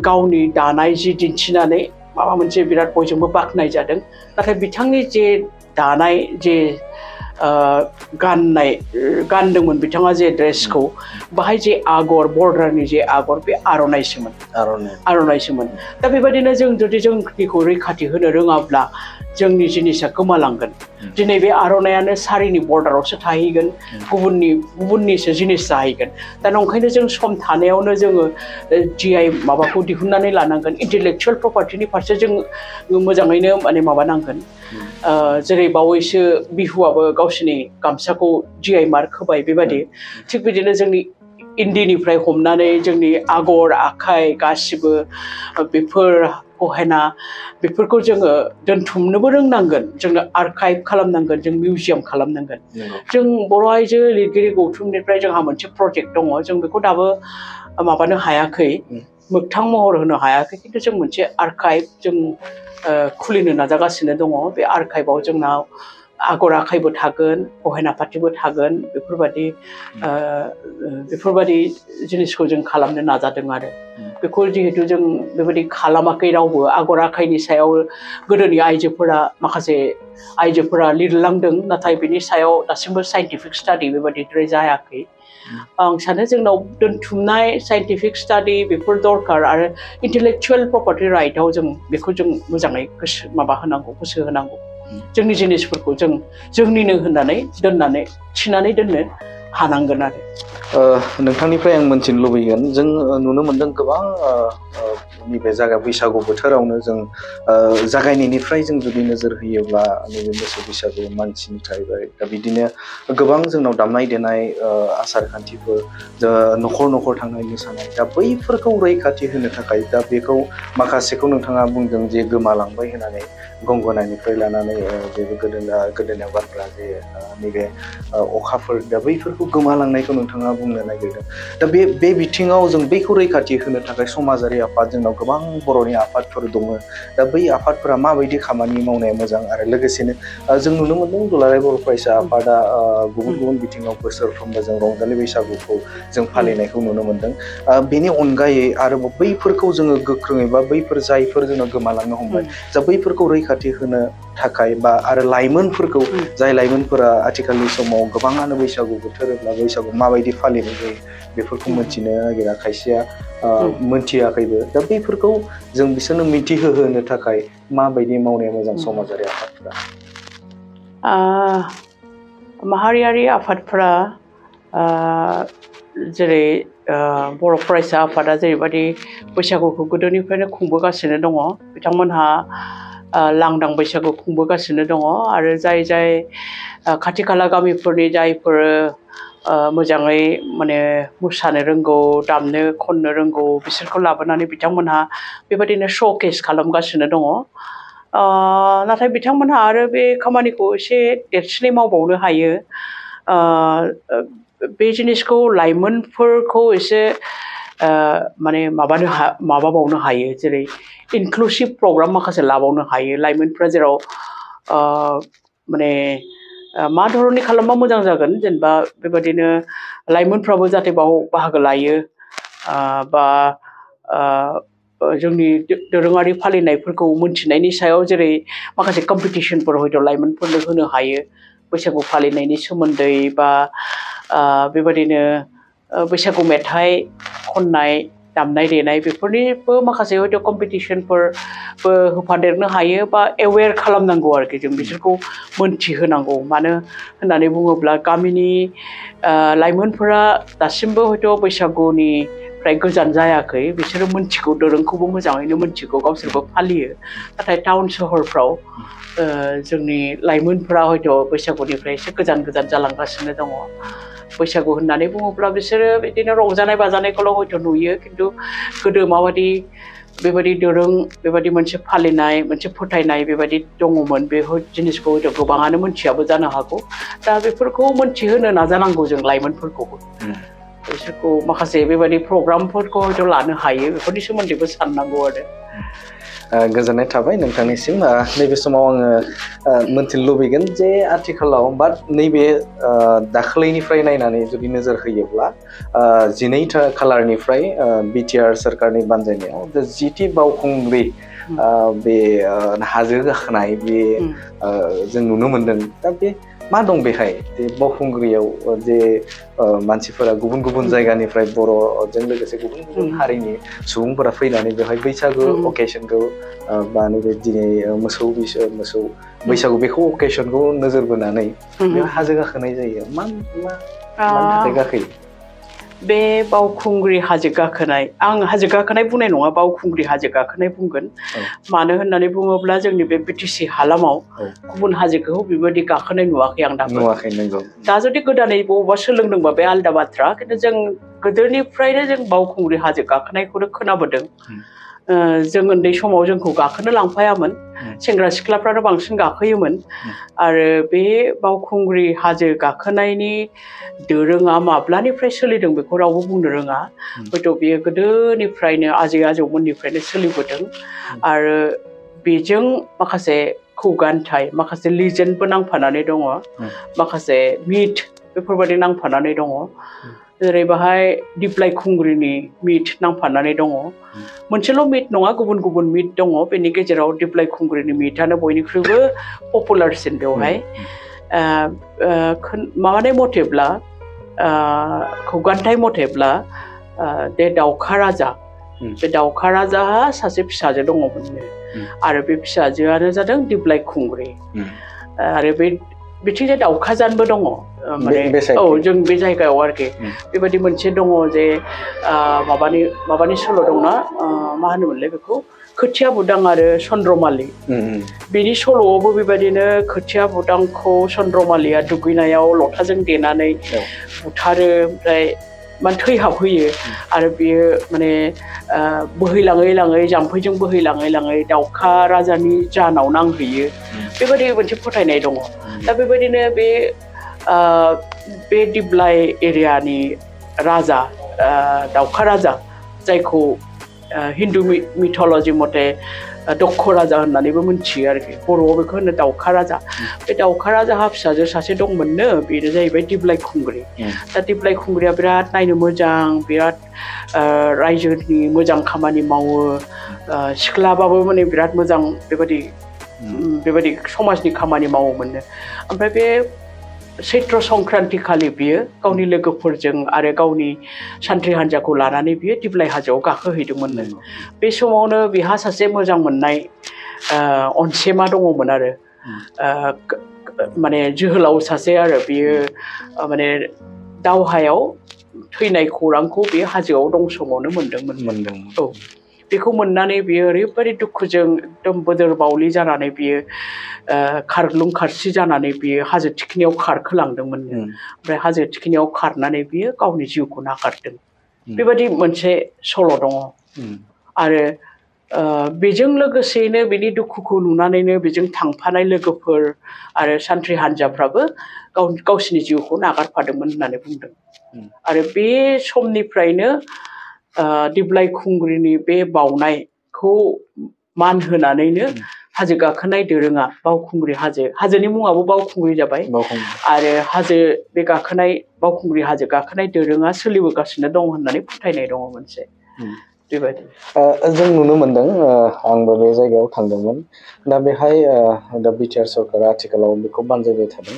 गावनि दानाय जि दिन्थिनानै माबा मोनसे बिराद बयजोंबो बाख्नाय जादों नाथाय बिथांनि जे दानाय जे गानदोंमोन बिथाङा जे ड्रेसखौ बाहाय जे आगर बर्डारनि जे आगर बे आर'नाइसोमोन दा बेबायदिनो जों जुदि जोंनिखौ रैखाथि होनो रोङाब्ला जोंनि जिनिसा गोमालांगोन दिनै बे आर'नाइयानो सारिनि बर्डारावसो थाहैगोन गुबुननिसो जिनिस जाहैगोन दा ओंखायनो जों सम थानायावनो जोङो GI माबाखौ दिहुननानै लानांगोन इन्टेलेक्चुयेल प्रपार्टिनि फारसे जों मोजाङैनो माने माबानांगोन जेरै बावैसो बिहुआबो गावसिनि गामसाखौ GI मार्क होबाय बेबायदि थिग बिदिनो जोंनि इन्दिनिफ्राय हमनानै जोंनि आगर आखाइ गासिबो बेफोर गहेना बेफोरखौ जोङो दोनथुमनोबो रोंनांगोन जोंनो आर्काइभ खालामनांगोन जों मिउजियाम खालामनांगोन जों बर' आइजो लिरगिरि गौथुमनिफ्राय जोंहा मोनसे प्रजेक्ट दङ जों बेखौ दाबो माबानो हायाखै मोगथां महर होनो हायाखै खिन्थु जों मोनसे आर्काइभ जों खुलिनो नाजागासिनो दङ बे आर्काइभआव जोंनाव आगर आखाइबो थागोन गहेना पातिबो थागोन बेफोरबायदि जिनिसखौ जों खालामनो नाजादों आरो बेखौ जिहेतु जों बेबायदि खालामाखै रावबो आगर आखाइनि सायाव गोदोनि माखासे आइजोफोरा लिरलांदों नाथाय बिनि सायाव दासिमबो साइन्टिफिक स्टाडि बेबायदिद्राय जायाखै आं सानो जोंनाव दोनथुमनाय साइन्टिफिक स्टाडि बेफोर दरकार आरो इन्टेलेक्चुयेल प्रपार्टि राइटआव जों बेखौ जों मोजाङै गोसो होनांगौ जोंनि जिनिसफोरखौ जोंनिनो होननानै थिनानै दोननो हानांगोन आरो नोंथांनिफ्राय आं मोनथिनो लुबैगोन जों नुनो मोनदों गोबां नैबे बैसागु बोथोरावनो जों जागायनायनिफ्राय जों जुदि नोजोर होयोब्ला नैबे मोसौ बैसागु मानसिनि थाहैबाय दा बिदिनो गोबां जोंनाव दामनाय देनाय आसार खान्थिफोर न'खर न'खर थांनाय मोसानाय दा बैफोरखौ रैखाथि होनो थाखाय दा बेखौ माखासेखौ नोंथाङा बुंदों जे गोमालांबाय होननानै गंगनानिफ्राय लानानै बेबो गोदोनायाव गानग्रा जे नैबे अखाफोर दा बैफोरखौ गोमालांनायखौ नोंथाङा बुंनो नागिरदों दा बे बिथिङाव जों बैखौ रैखाथि होनो थाखाय समाजारि आफाद जोंनाव गोबां बर'नि आफादफोर दङ दा बै आफादफोरा माबायदि खामानि मावनाया मोजां आरो लोगोसेनो जों नुनो मोनदों दुलाराय बर' फरायसा आफादा गुबुन गुबुन बिथिङाव बोसोरफ्रोमबो जों रंजालि बैसागुखौ जों फालिनायखौ नुनो मोनदों बेनि अनगायै आरोबाव बैफोरखौ जोङो गोख्रोङै बा बैफोर जायफोर जोंनाव गोमालांनो हमबाय दा बैफोरखौ रैखाथि होनो थाखाय बा आरो लाइमोनफोरखौ जाय लाइमोनफोरा आथिखालनि समाव गोबाङानो बैसागु बोथोरब्ला बैसागु माबायदि फालिनाय जायो बेफोरखौ मोनथिनो नागिरा खायसेया मोनथियाखैबो दा बैफोरखौ जों बिसोरनो मिथिहोनो थाखाय माबायदि मावनाया मोजां समाजारि आफादफोरा माहारियारि आफादफोरा जेरै बर' फरायसा आफादा जेरैबायदि बैसागुखौ गोदोनिफ्रायनो खुंबोगासिनो दङ बिथांमोनहा लांदां बैसागु खुंबोगासिनो दङ आरो जाय खाथि खाला गामिफोरनि जायफोर मोजाङै माने मोसानो रोंगौ दामनो खननो रोंगौ बिसोरखौ लाबोनानै बिथांमोनहा बेबायदिनो श'केस खालामगासिनो दङ नाथाय बिथांमोनहा आरो बे खामानिखौ एसे देरसिनै मावबावनो हायो बे जिनिसखौ लाइमोनफोरखौ एसे माने माबाबावनो हायो जेरै इनक्लुसिभ प्रग्राम माखासे लाबावनो हायो लाइमोनफ्रा जेराव माने मा धरननि खालामबा मोजां जागोन जेनेबा बेबायदिनो लाइमोनफ्राबो जाहाथे बाव बाहागो लायो बा जोंनि दोरोङारि फालिनायफोरखौ मोनथिनायनि सायाव जेरै माखासे कम्पिटिसनफोर हयथ' लाइमोनफोरनो होनो हायो बैसागु फालिनायनि सोमोन्दै बा बेबायदिनो बैसागु मेथाइ खननाय दामनाय देनाय बेफोरनिबो माखासे हयथ' कम्पिटिसनफोरबो होफादेरनो हायो बा एवेयार खालामनांगौ आरोखि जों बिसोरखौ मोनथिहोनांगौ मानो होननानै बुङोब्ला गामिनि लाइमोनफोरा दासिमबो हयथ' बैसागुनिफ्राय गोजान जायाखै बिसोरो मोनथिगौ दोरोंखौबो मोजाङैनो मोनथिगौ गावसोरबो फालियो नाथाय टाउन सहरफ्राव जोंनि लाइमोनफोरा हयथ' बैसागुनिफ्राय एसे गोजान गोजान जालांगासिनो दङ बैसागु होननानै बुङोब्ला बिसोरो बिदिनो रंजानाय बाजानायखौल' हयथ' नुयो खिन्थु गोदो माबायदि बेबायदि दोरों बेबायदि मोनसे फालिनाय मोनसे फोथायनाय बेबायदि दङमोन बे जिनिसखौ हयथ' गोबाङानो मोनथियाबो जानो हागौ दा बेफोरखौ मोनथिहोनो नाजानांगौ जों लाइमोनफोरखौबो बिसोरखौ माखासे बेबायदि प्रग्रामफोरखौ हयथ' लानो हायो बेफोरनि सोमोन्दैबो साननांगौ आरो गोजोननाय थाबाय नोंथांनिसिम नैबे समाव आङो मोनथिनो लुबैगोन जे आथिखालाव बा नैबे दाखालिनिफ्राय नायनानै जुदि नोजोर होयोब्ला 12 खालारनिफ्राय बिटिआर सरकारनि बानजायनायाव जिथि बावखुंग्रि बे हाजो गाखोनाय बे जों नुनो मोनदों दा बे मा दं बेहाय जे बावखुंग्रियाव जे मानसिफोरा गुबुन गुबुन जायगानिफ्राय बर'जों लोगोसे गुबुन गुबुन हारिनि सुबुंफोरा फैनानै बेवहाय बैसागु अकेशनखौ बा नैबे दिनै मोसौ बैसागु बेखौ अकेशनखौ नोजोर बोनानै बेयाव हाजो गाखोनाय जायो मानि थाखाय गाखोयो बे बावखुंग्रि हाजो गाखोनाय आं हाजो गाखोनाय बुंनाय नङा बावखुंग्रि हाजो गाखोनाय बुंगोन मानो होननानै बुङोब्ला जोंनि बे बिटिसि हालामाव गुबुन हाजोखौ बेबायदि गाखोनाय नुवाखै आं दाबो दा जुदि गोदानै बबावबा सोलोंदोंबा बे आलदा बाथ्रा खिन्थु जों गोदोनिफ्रायनो जों बावखुंग्रि हाजो गाखोनायखौनो खोनाबोदों जों उन्दै समाव जोंखौ गाखोनो लांफायामोन सेंग्रा सिख्लाफ्रानो बांसिन गाखोयोमोन आरो बे बावखुंग्रि हाजो गाखोनायनि दोरोङा माब्लानिफ्राय सोलिदों बेखौ रावबो बुंनो रोङा हयथ' बेयो गोदोनिफ्रायनो आजै आजौमोननिफ्रायनो सोलिबोदों आरो बेजों माखासे खुगान्थाय माखासे लिजेन्डबो नांफानानै दङ माखासे मिथ बेफोरबायदि नांफानानै दङ जेरै बाहाय दिप्लाय खुंग्रिनि मिथ नांफानानै दङ मोनसेल' मिथ नङा गुबुन गुबुन मिथ दङ बेनि गेजेराव दिप्लाय खुंग्रिनि मिथानो बयनिख्रुइबो पपुलारसिन बेवहाय माबानाय मथेब्ला खुगान्थाय मथेब्ला बे दाउखा राजाहा सासे फिसाजो दङमोननो आरो बे फिसाजोआनो जादों दिप्लाय खुंग्रि आरो बे बिथिंजाय दाउखाजानबो दङ माने जों बे जायगायाव आरोखि बेबायदि मोनसे दङ जे माबानि सल' दंना मा होनोमोनलाय बेखौ खोथिया बुदां आरो चन्द्रमालि बेनि सल'आवबो बेबायदिनो खोथिया बुदांखौ चन्द्रमालिया दुगैनायाव लथाजों देनानै बुथारो ओमफ्राय माने थैहाबहोयो आरो बियो माने बोहैलाङै लाङै जाम्फैजों बोहैलाङै लाङै दाउखा राजानि जानाव नांहैयो बेबायदि मोनसे फोथायनाय दङ दा बेबायदिनो बे दिप्लाय एरियानि राजा दाउखा राजा जायखौ हिन्दु मिथल'जि मथे दक्ष राजा होननानैबो मिथियो आरोखि बर'आव बेखौ होनो दाउखा राजा बे दाउखा राजाहा फिसाजो सासे दंमोननो बेनो जाहैबाय दिप्लाय खुंग्रि दा दिप्लाय खुंग्रिया बिराद नायनो मोजां बिराद रायजोनि मोजां खामानि मावो सिख्लाबाबो माने बिराद मोजां बेबायदि समाजनि खामानि मावोमोननो ओमफ्राय बे चैत्र संक्रान्ति खालि बियो गावनि लोगोफोरजों आरो गावनि सान्थ्रि हान्जाखौ लानानै बियो दिप्लाय हाजोआव गाखोहैदोंमोननो बे समावनो बिहा सासे मोजां मोननाय अनसेमा दङमोन आरो माने जोहोलाव सासे आरो बियो माने दावहायाव थैनाय खौरांखौ बे हाजोआव दं समावनो मोनदोंमोन बेखौ मोननानै बियो ओरैबायदि दुखुजों एकदम बोदोर बावलि जानानै बियो खारग्लुं खारसि जानानै बियो हाजो थिखिनियाव खारखोलांदोंमोन ओमफ्राय हाजो थिखिनियाव खारनानै बियो गावनि जिउखौ नागारदों बेबायदि मोनसे सल' दङ आरो बेजों लोगोसेयैनो बिनि दुखुखौ नुनानैनो बेजों थांफानाय लोगोफोर आरो सान्थ्रि हान्जाफ्राबो गावसिनि जिउखौ नागारफादोंमोन होननानै बुंदों आरो बे समनिफ्रायनो दिप्लाय खुंग्रिनि बे बावनायखौ मान होनानैनो हाजो गाखोनाय दोरोङा बावखुंग्रि हाजोनि मुङाबो बावखुंग्रि जाबाय आरो बे गाखोनाय बावखुंग्रि हाजो गाखोनाय दोरोङा सोलिबोगासिनो दं होननानै फोथायनाय दङ मोनसे बेबायदि जों नुनो मोनदों आंबो बे जायगायाव थांदोंमोन दा बेहाय दा बिटिआर सरकारा आथिखालाव बेखौ बानजायबाय थादों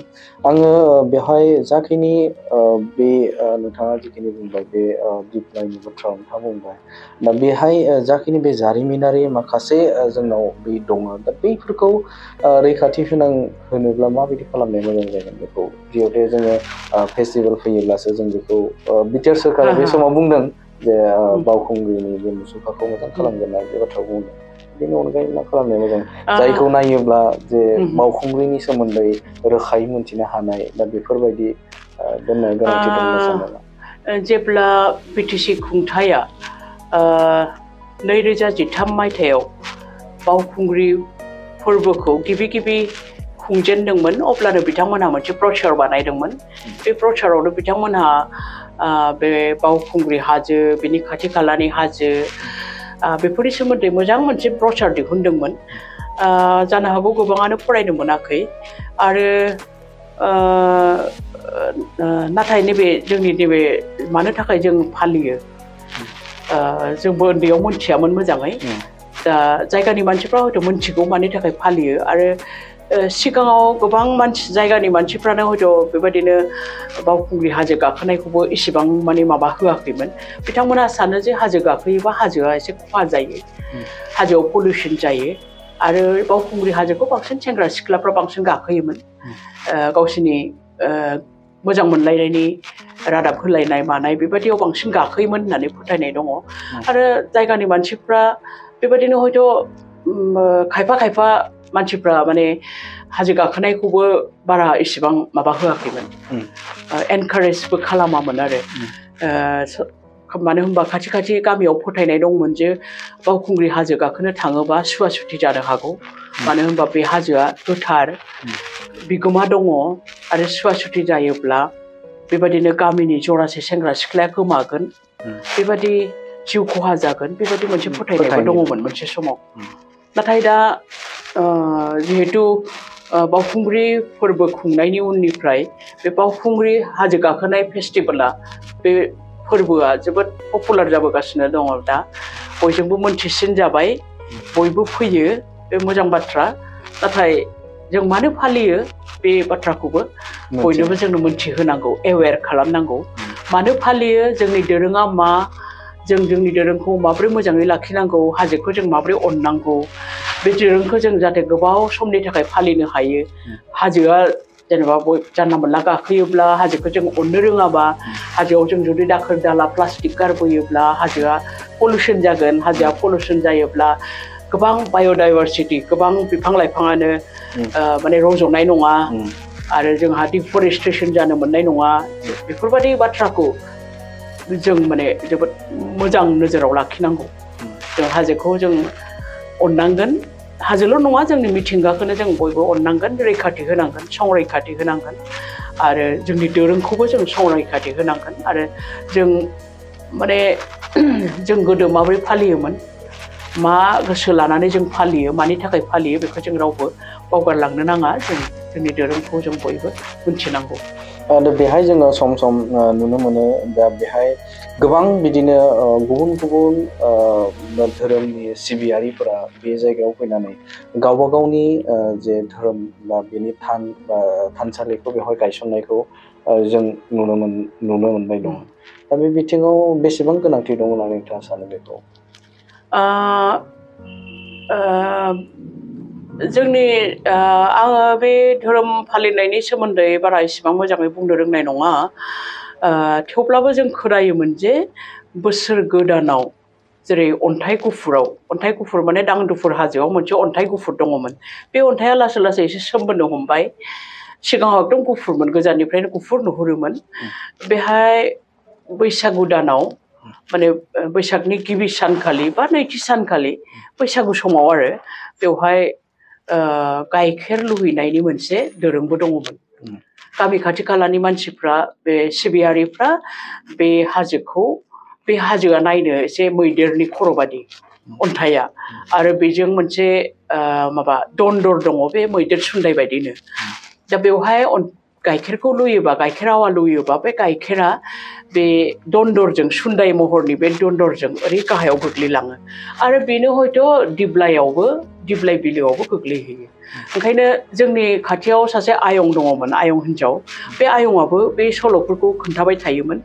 आङो बेहाय जाखिनि बे नोंथाङा जिखिनि बुंबाय बे दिप्लाइनि बाथ्रा नोंथाङा बुंबाय दा बेहाय जाखिनि बे जारिमिनारि माखासे जोंनाव बे दङ दा बैफोरखौ रैखाथि होनोब्ला माबायदि खालामनाया मोजां जागोन बेखौ जिहेतु जोङो फेस्टिभेल फैयोब्लासो जों बेखौ बिटिआर सरकारा बे समाव बुंदों जे बावखुंग्रिनि बे मुसुखाखौ मोजां खालामगोन ना बे बाथ्राखौ बुंदों बेनि अनगायै मा खालामनाया मोजां जायखौ नायोब्ला जे बावखुंग्रिनि सोमोन्दै रोखायै मोनथिनो हानाय दा बेफोरबायदि दोननाया गोनांथि दं होनना सानो नामा जेब्ला बिटिसि खुंथाया 2013 मायथाइयाव बावखुंग्रि फोरबोखौ गिबि खुंजेनदोंमोन अब्लानो बिथांमोनहा मोनसे प्रचार बानायदोंमोन बे प्रचारावनो बिथांमोनहा बे बावखुंग्रि हाजो बेनि खाथि खालानि हाजो बेफोरनि सोमोन्दै मोजां मोनसे प्रचार दिहुनदोंमोन जानो हागौ गोबाङानो फरायनो मोनाखै आरो नाथाय नैबे जोंनि नैबे मानो थाखाय जों फालियो जोंबो उन्दैयाव मोनथियामोन मोजाङै दा जायगानि मानसिफ्रा हयथ' मोनथिगौ मानि थाखाय फालियो आरो सिगाङाव गोबां जायगानि मानसिफ्रानो हयथ' बेबायदिनो बावखुंग्रि हाजो गाखोनायखौबो इसेबां माने माबा होआखैमोन बिथांमोनहा सानो जे हाजो गाखोयोबा हाजोआ एसे खहा जायो हाजोआव पलिउसन जायो आरो बावखुंग्रि हाजोखौ बांसिन सेंग्रा सिख्लाफ्रा बांसिन गाखोयोमोन गावसिनि मोजां मोनलायनायनि रादाब होलायनाय मानाय बेबायदियाव बांसिन गाखोयोमोन होननानै फोथायनाय दङ आरो जायगानि मानसिफ्रा बेबायदिनो हयथ' खायफा मानसिफ्रा माने हाजो गाखोनायखौबो बारा इसेबां माबा होआखैमोन एनकारेजबो खालामामोन आरो मानो होनबा खाथि गामियाव फोथायनाय दंमोन जे बावखुंग्रि हाजो गाखोनो थाङोबा सुवा सुथि जानो हागौ मानो होनबा बे हाजोआ गोथार बिगोमा दङ आरो सुवा सुथि जायोब्ला बेबायदिनो गामिनि जरासे सेंग्रा सिख्लाया गोमागोन बेबायदि जिउ खहा जागोन बेबायदि मोनसे फोथायनायबो दङमोन मोनसे समाव नाथाय दा जिहेतु बावखुंग्रि फोरबो खुंनायनि उननिफ्राय बे बावखुंग्रि हाजो गाखोनाय फेस्टिभेला बे फोरबोआ जोबोद पपुलार जाबोगासिनो दङ दा बयजोंबो मोनथिसिन जाबाय बयबो फैयो बे मोजां बाथ्रा नाथाय जों मानो फालियो बे बाथ्राखौबो बयनोबो जोंनो मोनथिहोनांगौ एवेयार खालामनांगौ मानो फालियो जोंनि दोरोङा मा जों जोंनि दोरोंखौ माबोरै मोजाङै लाखिनांगौ हाजोखौ जों माबोरै अननांगौ बे दोरोंखौ जों जाहाथे गोबाव समनि थाखाय फालिनो हायो हाजोआ जेनेबा जानला मोनला गाखोयोब्ला हाजोखौ जों अननो रोङाबा हाजोआव जों जुदि दाखोर दाला प्लास्टिक गारबोयोब्ला हाजोआ पलिउसन जागोन हाजोआ पलिउसन जायोब्ला गोबां बाय'डाइभारसिटि गोबां बिफां लाइफाङानो माने रज'नाय नङा आरो जोंहा डिफरेस्टेसन जानो मोननाय नङा बेफोरबायदि बाथ्राखौ जों माने जोबोद मोजां नोजोराव लाखिनांगौ जों हाजोखौ जों अननांगोन हाजोल' नङा जोंनि मिथिंगाखौनो जों बयबो अननांगोन रैखाथि होनांगोन संरैखाथि होनांगोन आरो जोंनि दोरोंखौबो जों संरैखाथि होनांगोन आरो जों माने जों गोदो माबोरै फालियोमोन मा गोसो लानानै जों फालियो मानि थाखाय फालियो बेखौ जों रावबो बावगारलांनो नाङा जों जोंनि दोरोंखौ जों बयबो मिथिनांगौ दा बेहाय जोङो सम नुनो मोनो दा बेहाय गोबां बिदिनो गुबुन धोरोमनि सिबियारिफोरा बे जायगायाव फैनानै गावबा गावनि जे धोरोम बा बेनि थानसालिखौ बेवहाय गायसननायखौ जों नुनो मोनबाय दं दा बे बिथिङाव बेसेबां गोनांथि दं होननानै नोंथाङा सानो बेखौ जोंनि आङो बे धोरोम फालिनायनि सोमोन्दै बारा इसेबां मोजाङै बुंनो रोंनाय नङा थेवब्लाबो जों खोनायोमोन जे बोसोर गोदानाव जेरै अन्थाइ गुफुर माने दांदुफुर हाजोआव मोनसे अन्थाइ गुफुर दङमोन बे अन्थाइआ लासै लासै एसे सोमबोनो हमबाय सिगाङाव एकदम गुफुरमोन गोजाननिफ्रायनो गुफुर नुहुरोमोन बेहाय बैसागु दानाव माने बैसागनि गिबि सानखालि बा नैथि सानखालि बैसागु समाव आरो बेवहाय गाइखेर लुहैनायनि मोनसे दोरोंबो दङमोन गामि खाथि खालानि मानसिफ्रा बे सिबियारिफ्रा बे हाजोआ नायनो एसे मैदेरनि खर' बादि अन्थाइआ आरो बेजों मोनसे माबा दन्दर दङ बे मैदेर सुन्दाय बायदिनो दा बेवहाय गाइखेरखौ लुयोबा गाइखेर आवा लुयोबा बे गाइखेरा बे दन्दरजों सुन्दाय महरनि बे दन्दरजों ओरै गाहायाव गोग्लैलाङो आरो बेनो हयथ' दिब्लाय बिलोआवबो गोग्लैहैयो ओंखायनो जोंनि खाथियाव सासे आयं दङमोन आयं हिन्जाव बे आयंआबो बे सल'फोरखौ खोन्थाबाय थायोमोन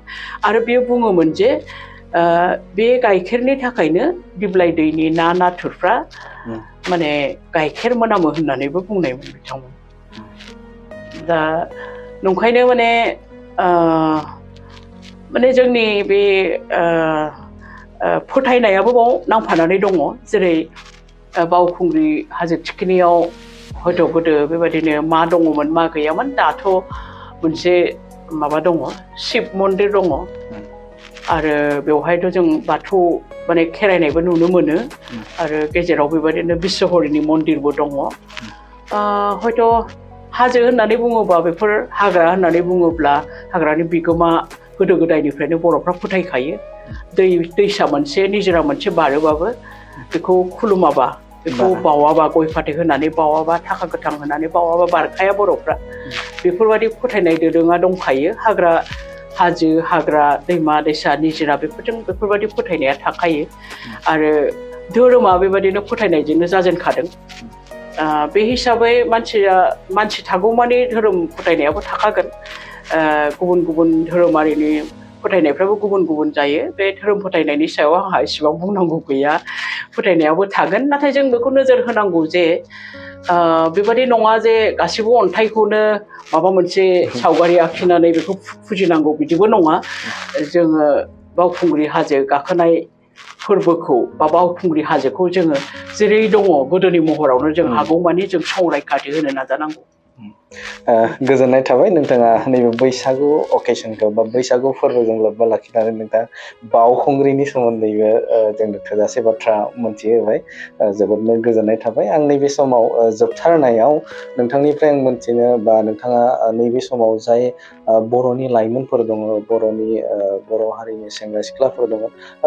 आरो बेयो बुङोमोन जे बे गाइखेरनि थाखायनो दिब्लाय दैनि ना नाथुरफ्रा माने गाइखेर मोनामो होननानैबो बुंनायमोन बिथांमोन दा नंखायनो माने जोंनि बे फोथायनायाबो बाव नांफानानै दङ जेरै बावखुंग्रि हाजो थिखिनियाव हयथ' गोदो बेबायदिनो मा दङमोन मा गैयामोन दाथ' मोनसे माबा दङ शिब मन्दिर दङ आरो बेवहायथ' जों बाथौ माने खेरायनायबो नुनो मोनो आरो गेजेराव बेबायदिनो बिश्वहरिनि मन्दिरबो दङ हयथ' हाजो होननानै बुङोबा बेफोर हाग्रा होननानै बुङोब्ला हाग्रानि बिगोमा गोदो गोदायनिफ्रायनो बर'फ्रा फोथायखायो दैसा मोनसे निजोरा मोनसे बारोबाबो बेखौ खुलुमाबा बेखौ बावाबा गय फाथै होनानै बावाबा थाखा गोथां होनानै बावाबा बारखाया बर'फ्रा बेफोरबायदि फोथायनाय दोरोङा दंखायो हाजो हाग्रा दैमा दैसा निजोरा बेफोरबायदि फोथायनाया थाखायो आरो धोरोमा बेबायदिनो फोथायनायजोंनो जाजेनखादों बे हिसाबै मानसि थागौमानि धोरोम फोथायनायाबो थाखागोन गुबुन गुबुन धोरोमारिनि फोथायनायफ्राबो गुबुन गुबुन जायो बे धोरोम फोथायनायनि सायाव आंहा इसेबां बुंनांगौ गैया फोथायनायाबो थागोन नाथाय जों बेखौ नोजोर होनांगौ जे बेबादि नङा जे गासिबो अन्थाइखौनो माबा मोनसे सावगारि आखिनानै बेखौ फुजिनांगौ बिदिबो नङा जोङो बावखुंग्रि हाजो गाखोनाय फोरबोखौ बा बावखुंग्रि हाजोखौ जोङो जेरै दङ गोदोनि महरावनो जों हागौमानि जों संरैखाथि होनो नाजानांगौ गोजोननाय थाबाय नोंथाङा नैबे बैसागु अकेसनखौ बा बैसागु फोरबोजों लोब्बा लाखिनानै नोंथाङा बावखुंग्रिनि सोमोन्दैबो जोंनो थोजासे बाथ्रा मोनथिहोबाय जोबोदनो गोजोननाय थाबाय आं नैबे समाव जोबथारनायाव नोंथांनिफ्राय आं मोनथिनो बा नोंथाङा नैबे समाव जाय बर'नि लाइमोनफोर दङ बर' हारिनि सेंग्रा सिख्लाफोर दङ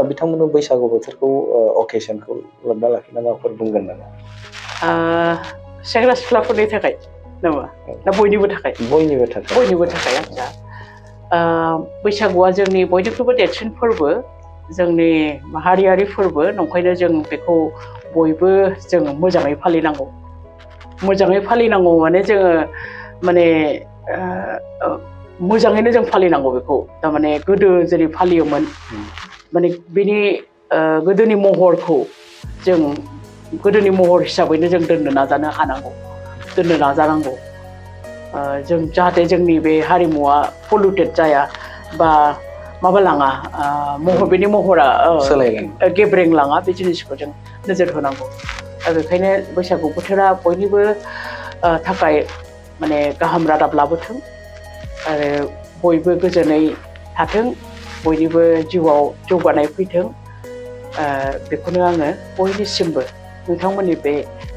बिथांमोननो बैसागु बोथोरखौ अकेसनखौ लोब्बा लाखिना माबाफोर बुंगोन नामा सेंग्रा सिख्लाफोरनि थाखाय नामा ना बयनिबो थाखाय आच्छा बैसागुआ जोंनि बयनिख्रुइबो देरसिन फोरबो जोंनि माहारियारि फोरबो नंखायनो जों बेखौ बयबो जों मोजाङै फालिनांगौ माने जोङो माने मोजाङैनो जों फालिनांगौ बेखौ थारमाने गोदो जेरै फालियोमोन माने बिनि गोदोनि महरखौ जों गोदोनि महर हिसाबैनो जों दोननो नाजानांगौ जों जाहाथे जोंनि बे हारिमुवा पलिउटेड जाया बा माबा लाङा बेनि महरा गेब्रेंलाङा बे जिनिसखौ जों नोजोर होनांगौ दा बेखायनो बैसागु बोथोरा बयनिबो थाखाय माने गाहाम रादाब लाबोथों आरो बयबो गोजोनै थाथों बयनिबो जिउआव जौगानाय फैथों बेखौनो आङो बयनिसिमबो नोंथांमोननि बे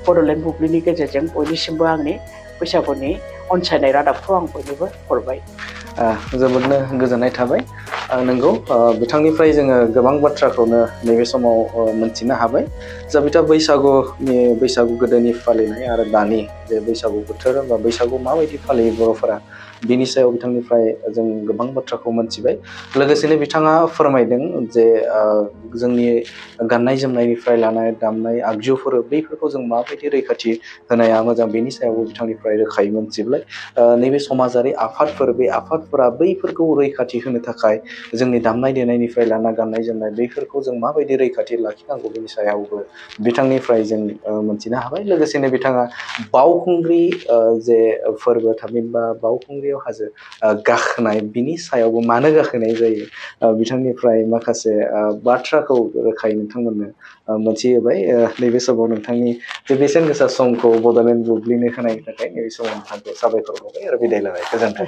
बड'लेण्ड बुब्लिनि गेजेरजों बयनिसिमबो आंनि बैसागुनि अनसायनाय रादाबखौ आं बयनोबो हरबाय जोबोदनो गोजोननाय थाबाय नंगौ बिथांनिफ्राय जोङो गोबां बाथ्राखौनो नैबे समाव मोनथिनो हाबाय जा बिथा बैसागु गोदोनि फालिनाय आरो दानि जे बैसागु बोथोर बा बैसागु माबायदि फालियो बर'फोरा बिनि सायाव बिथांनिफ्राय जों गोबां बाथ्राखौ मोनथिबाय लोगोसेनो बिथाङा फोरमायदों जे जोंनि गाननाय जोमनायनिफ्राय लानाय दामनाय आगजुफोर बैफोरखौ जों माबायदि रैखाथि होनाया मोजां बेनि सायावबो बिथांनिफ्राय रोखायै मोनथिबाय नैबे समाजारि आफादफोर बे आफादफोरा बैफोरखौ रैखाथि होनो थाखाय जोंनि दामनाय देनायनिफ्राय लाना गाननाय जोमनाय बैफोरखौ जों माबायदि रैखाथि लाखिनांगौ बेनि सायावबो बिथांनिफ्राय जों मोनथिनो हाबाय लोगोसेनो बिथाङा बावखुंग्रि जे फोरबो थामहिनबा बावखुंग्रियाव हाजो गाखोनाय बिनि सायावबो मानो गाखोनाय जायो बिथांनिफ्राय माखासे बाथ्राखौ रोखायै नोंथांमोननो मोनथिहोबाय नैबे समाव नोंथांनि जे बेसेन गोसा समखौ बड'लेण्ड बुब्लिनो होनायनि थाखाय नैबे समाव नोंथांखौ साबायखर बावबाय आरो बिदाय लाबाय गोजोन्थों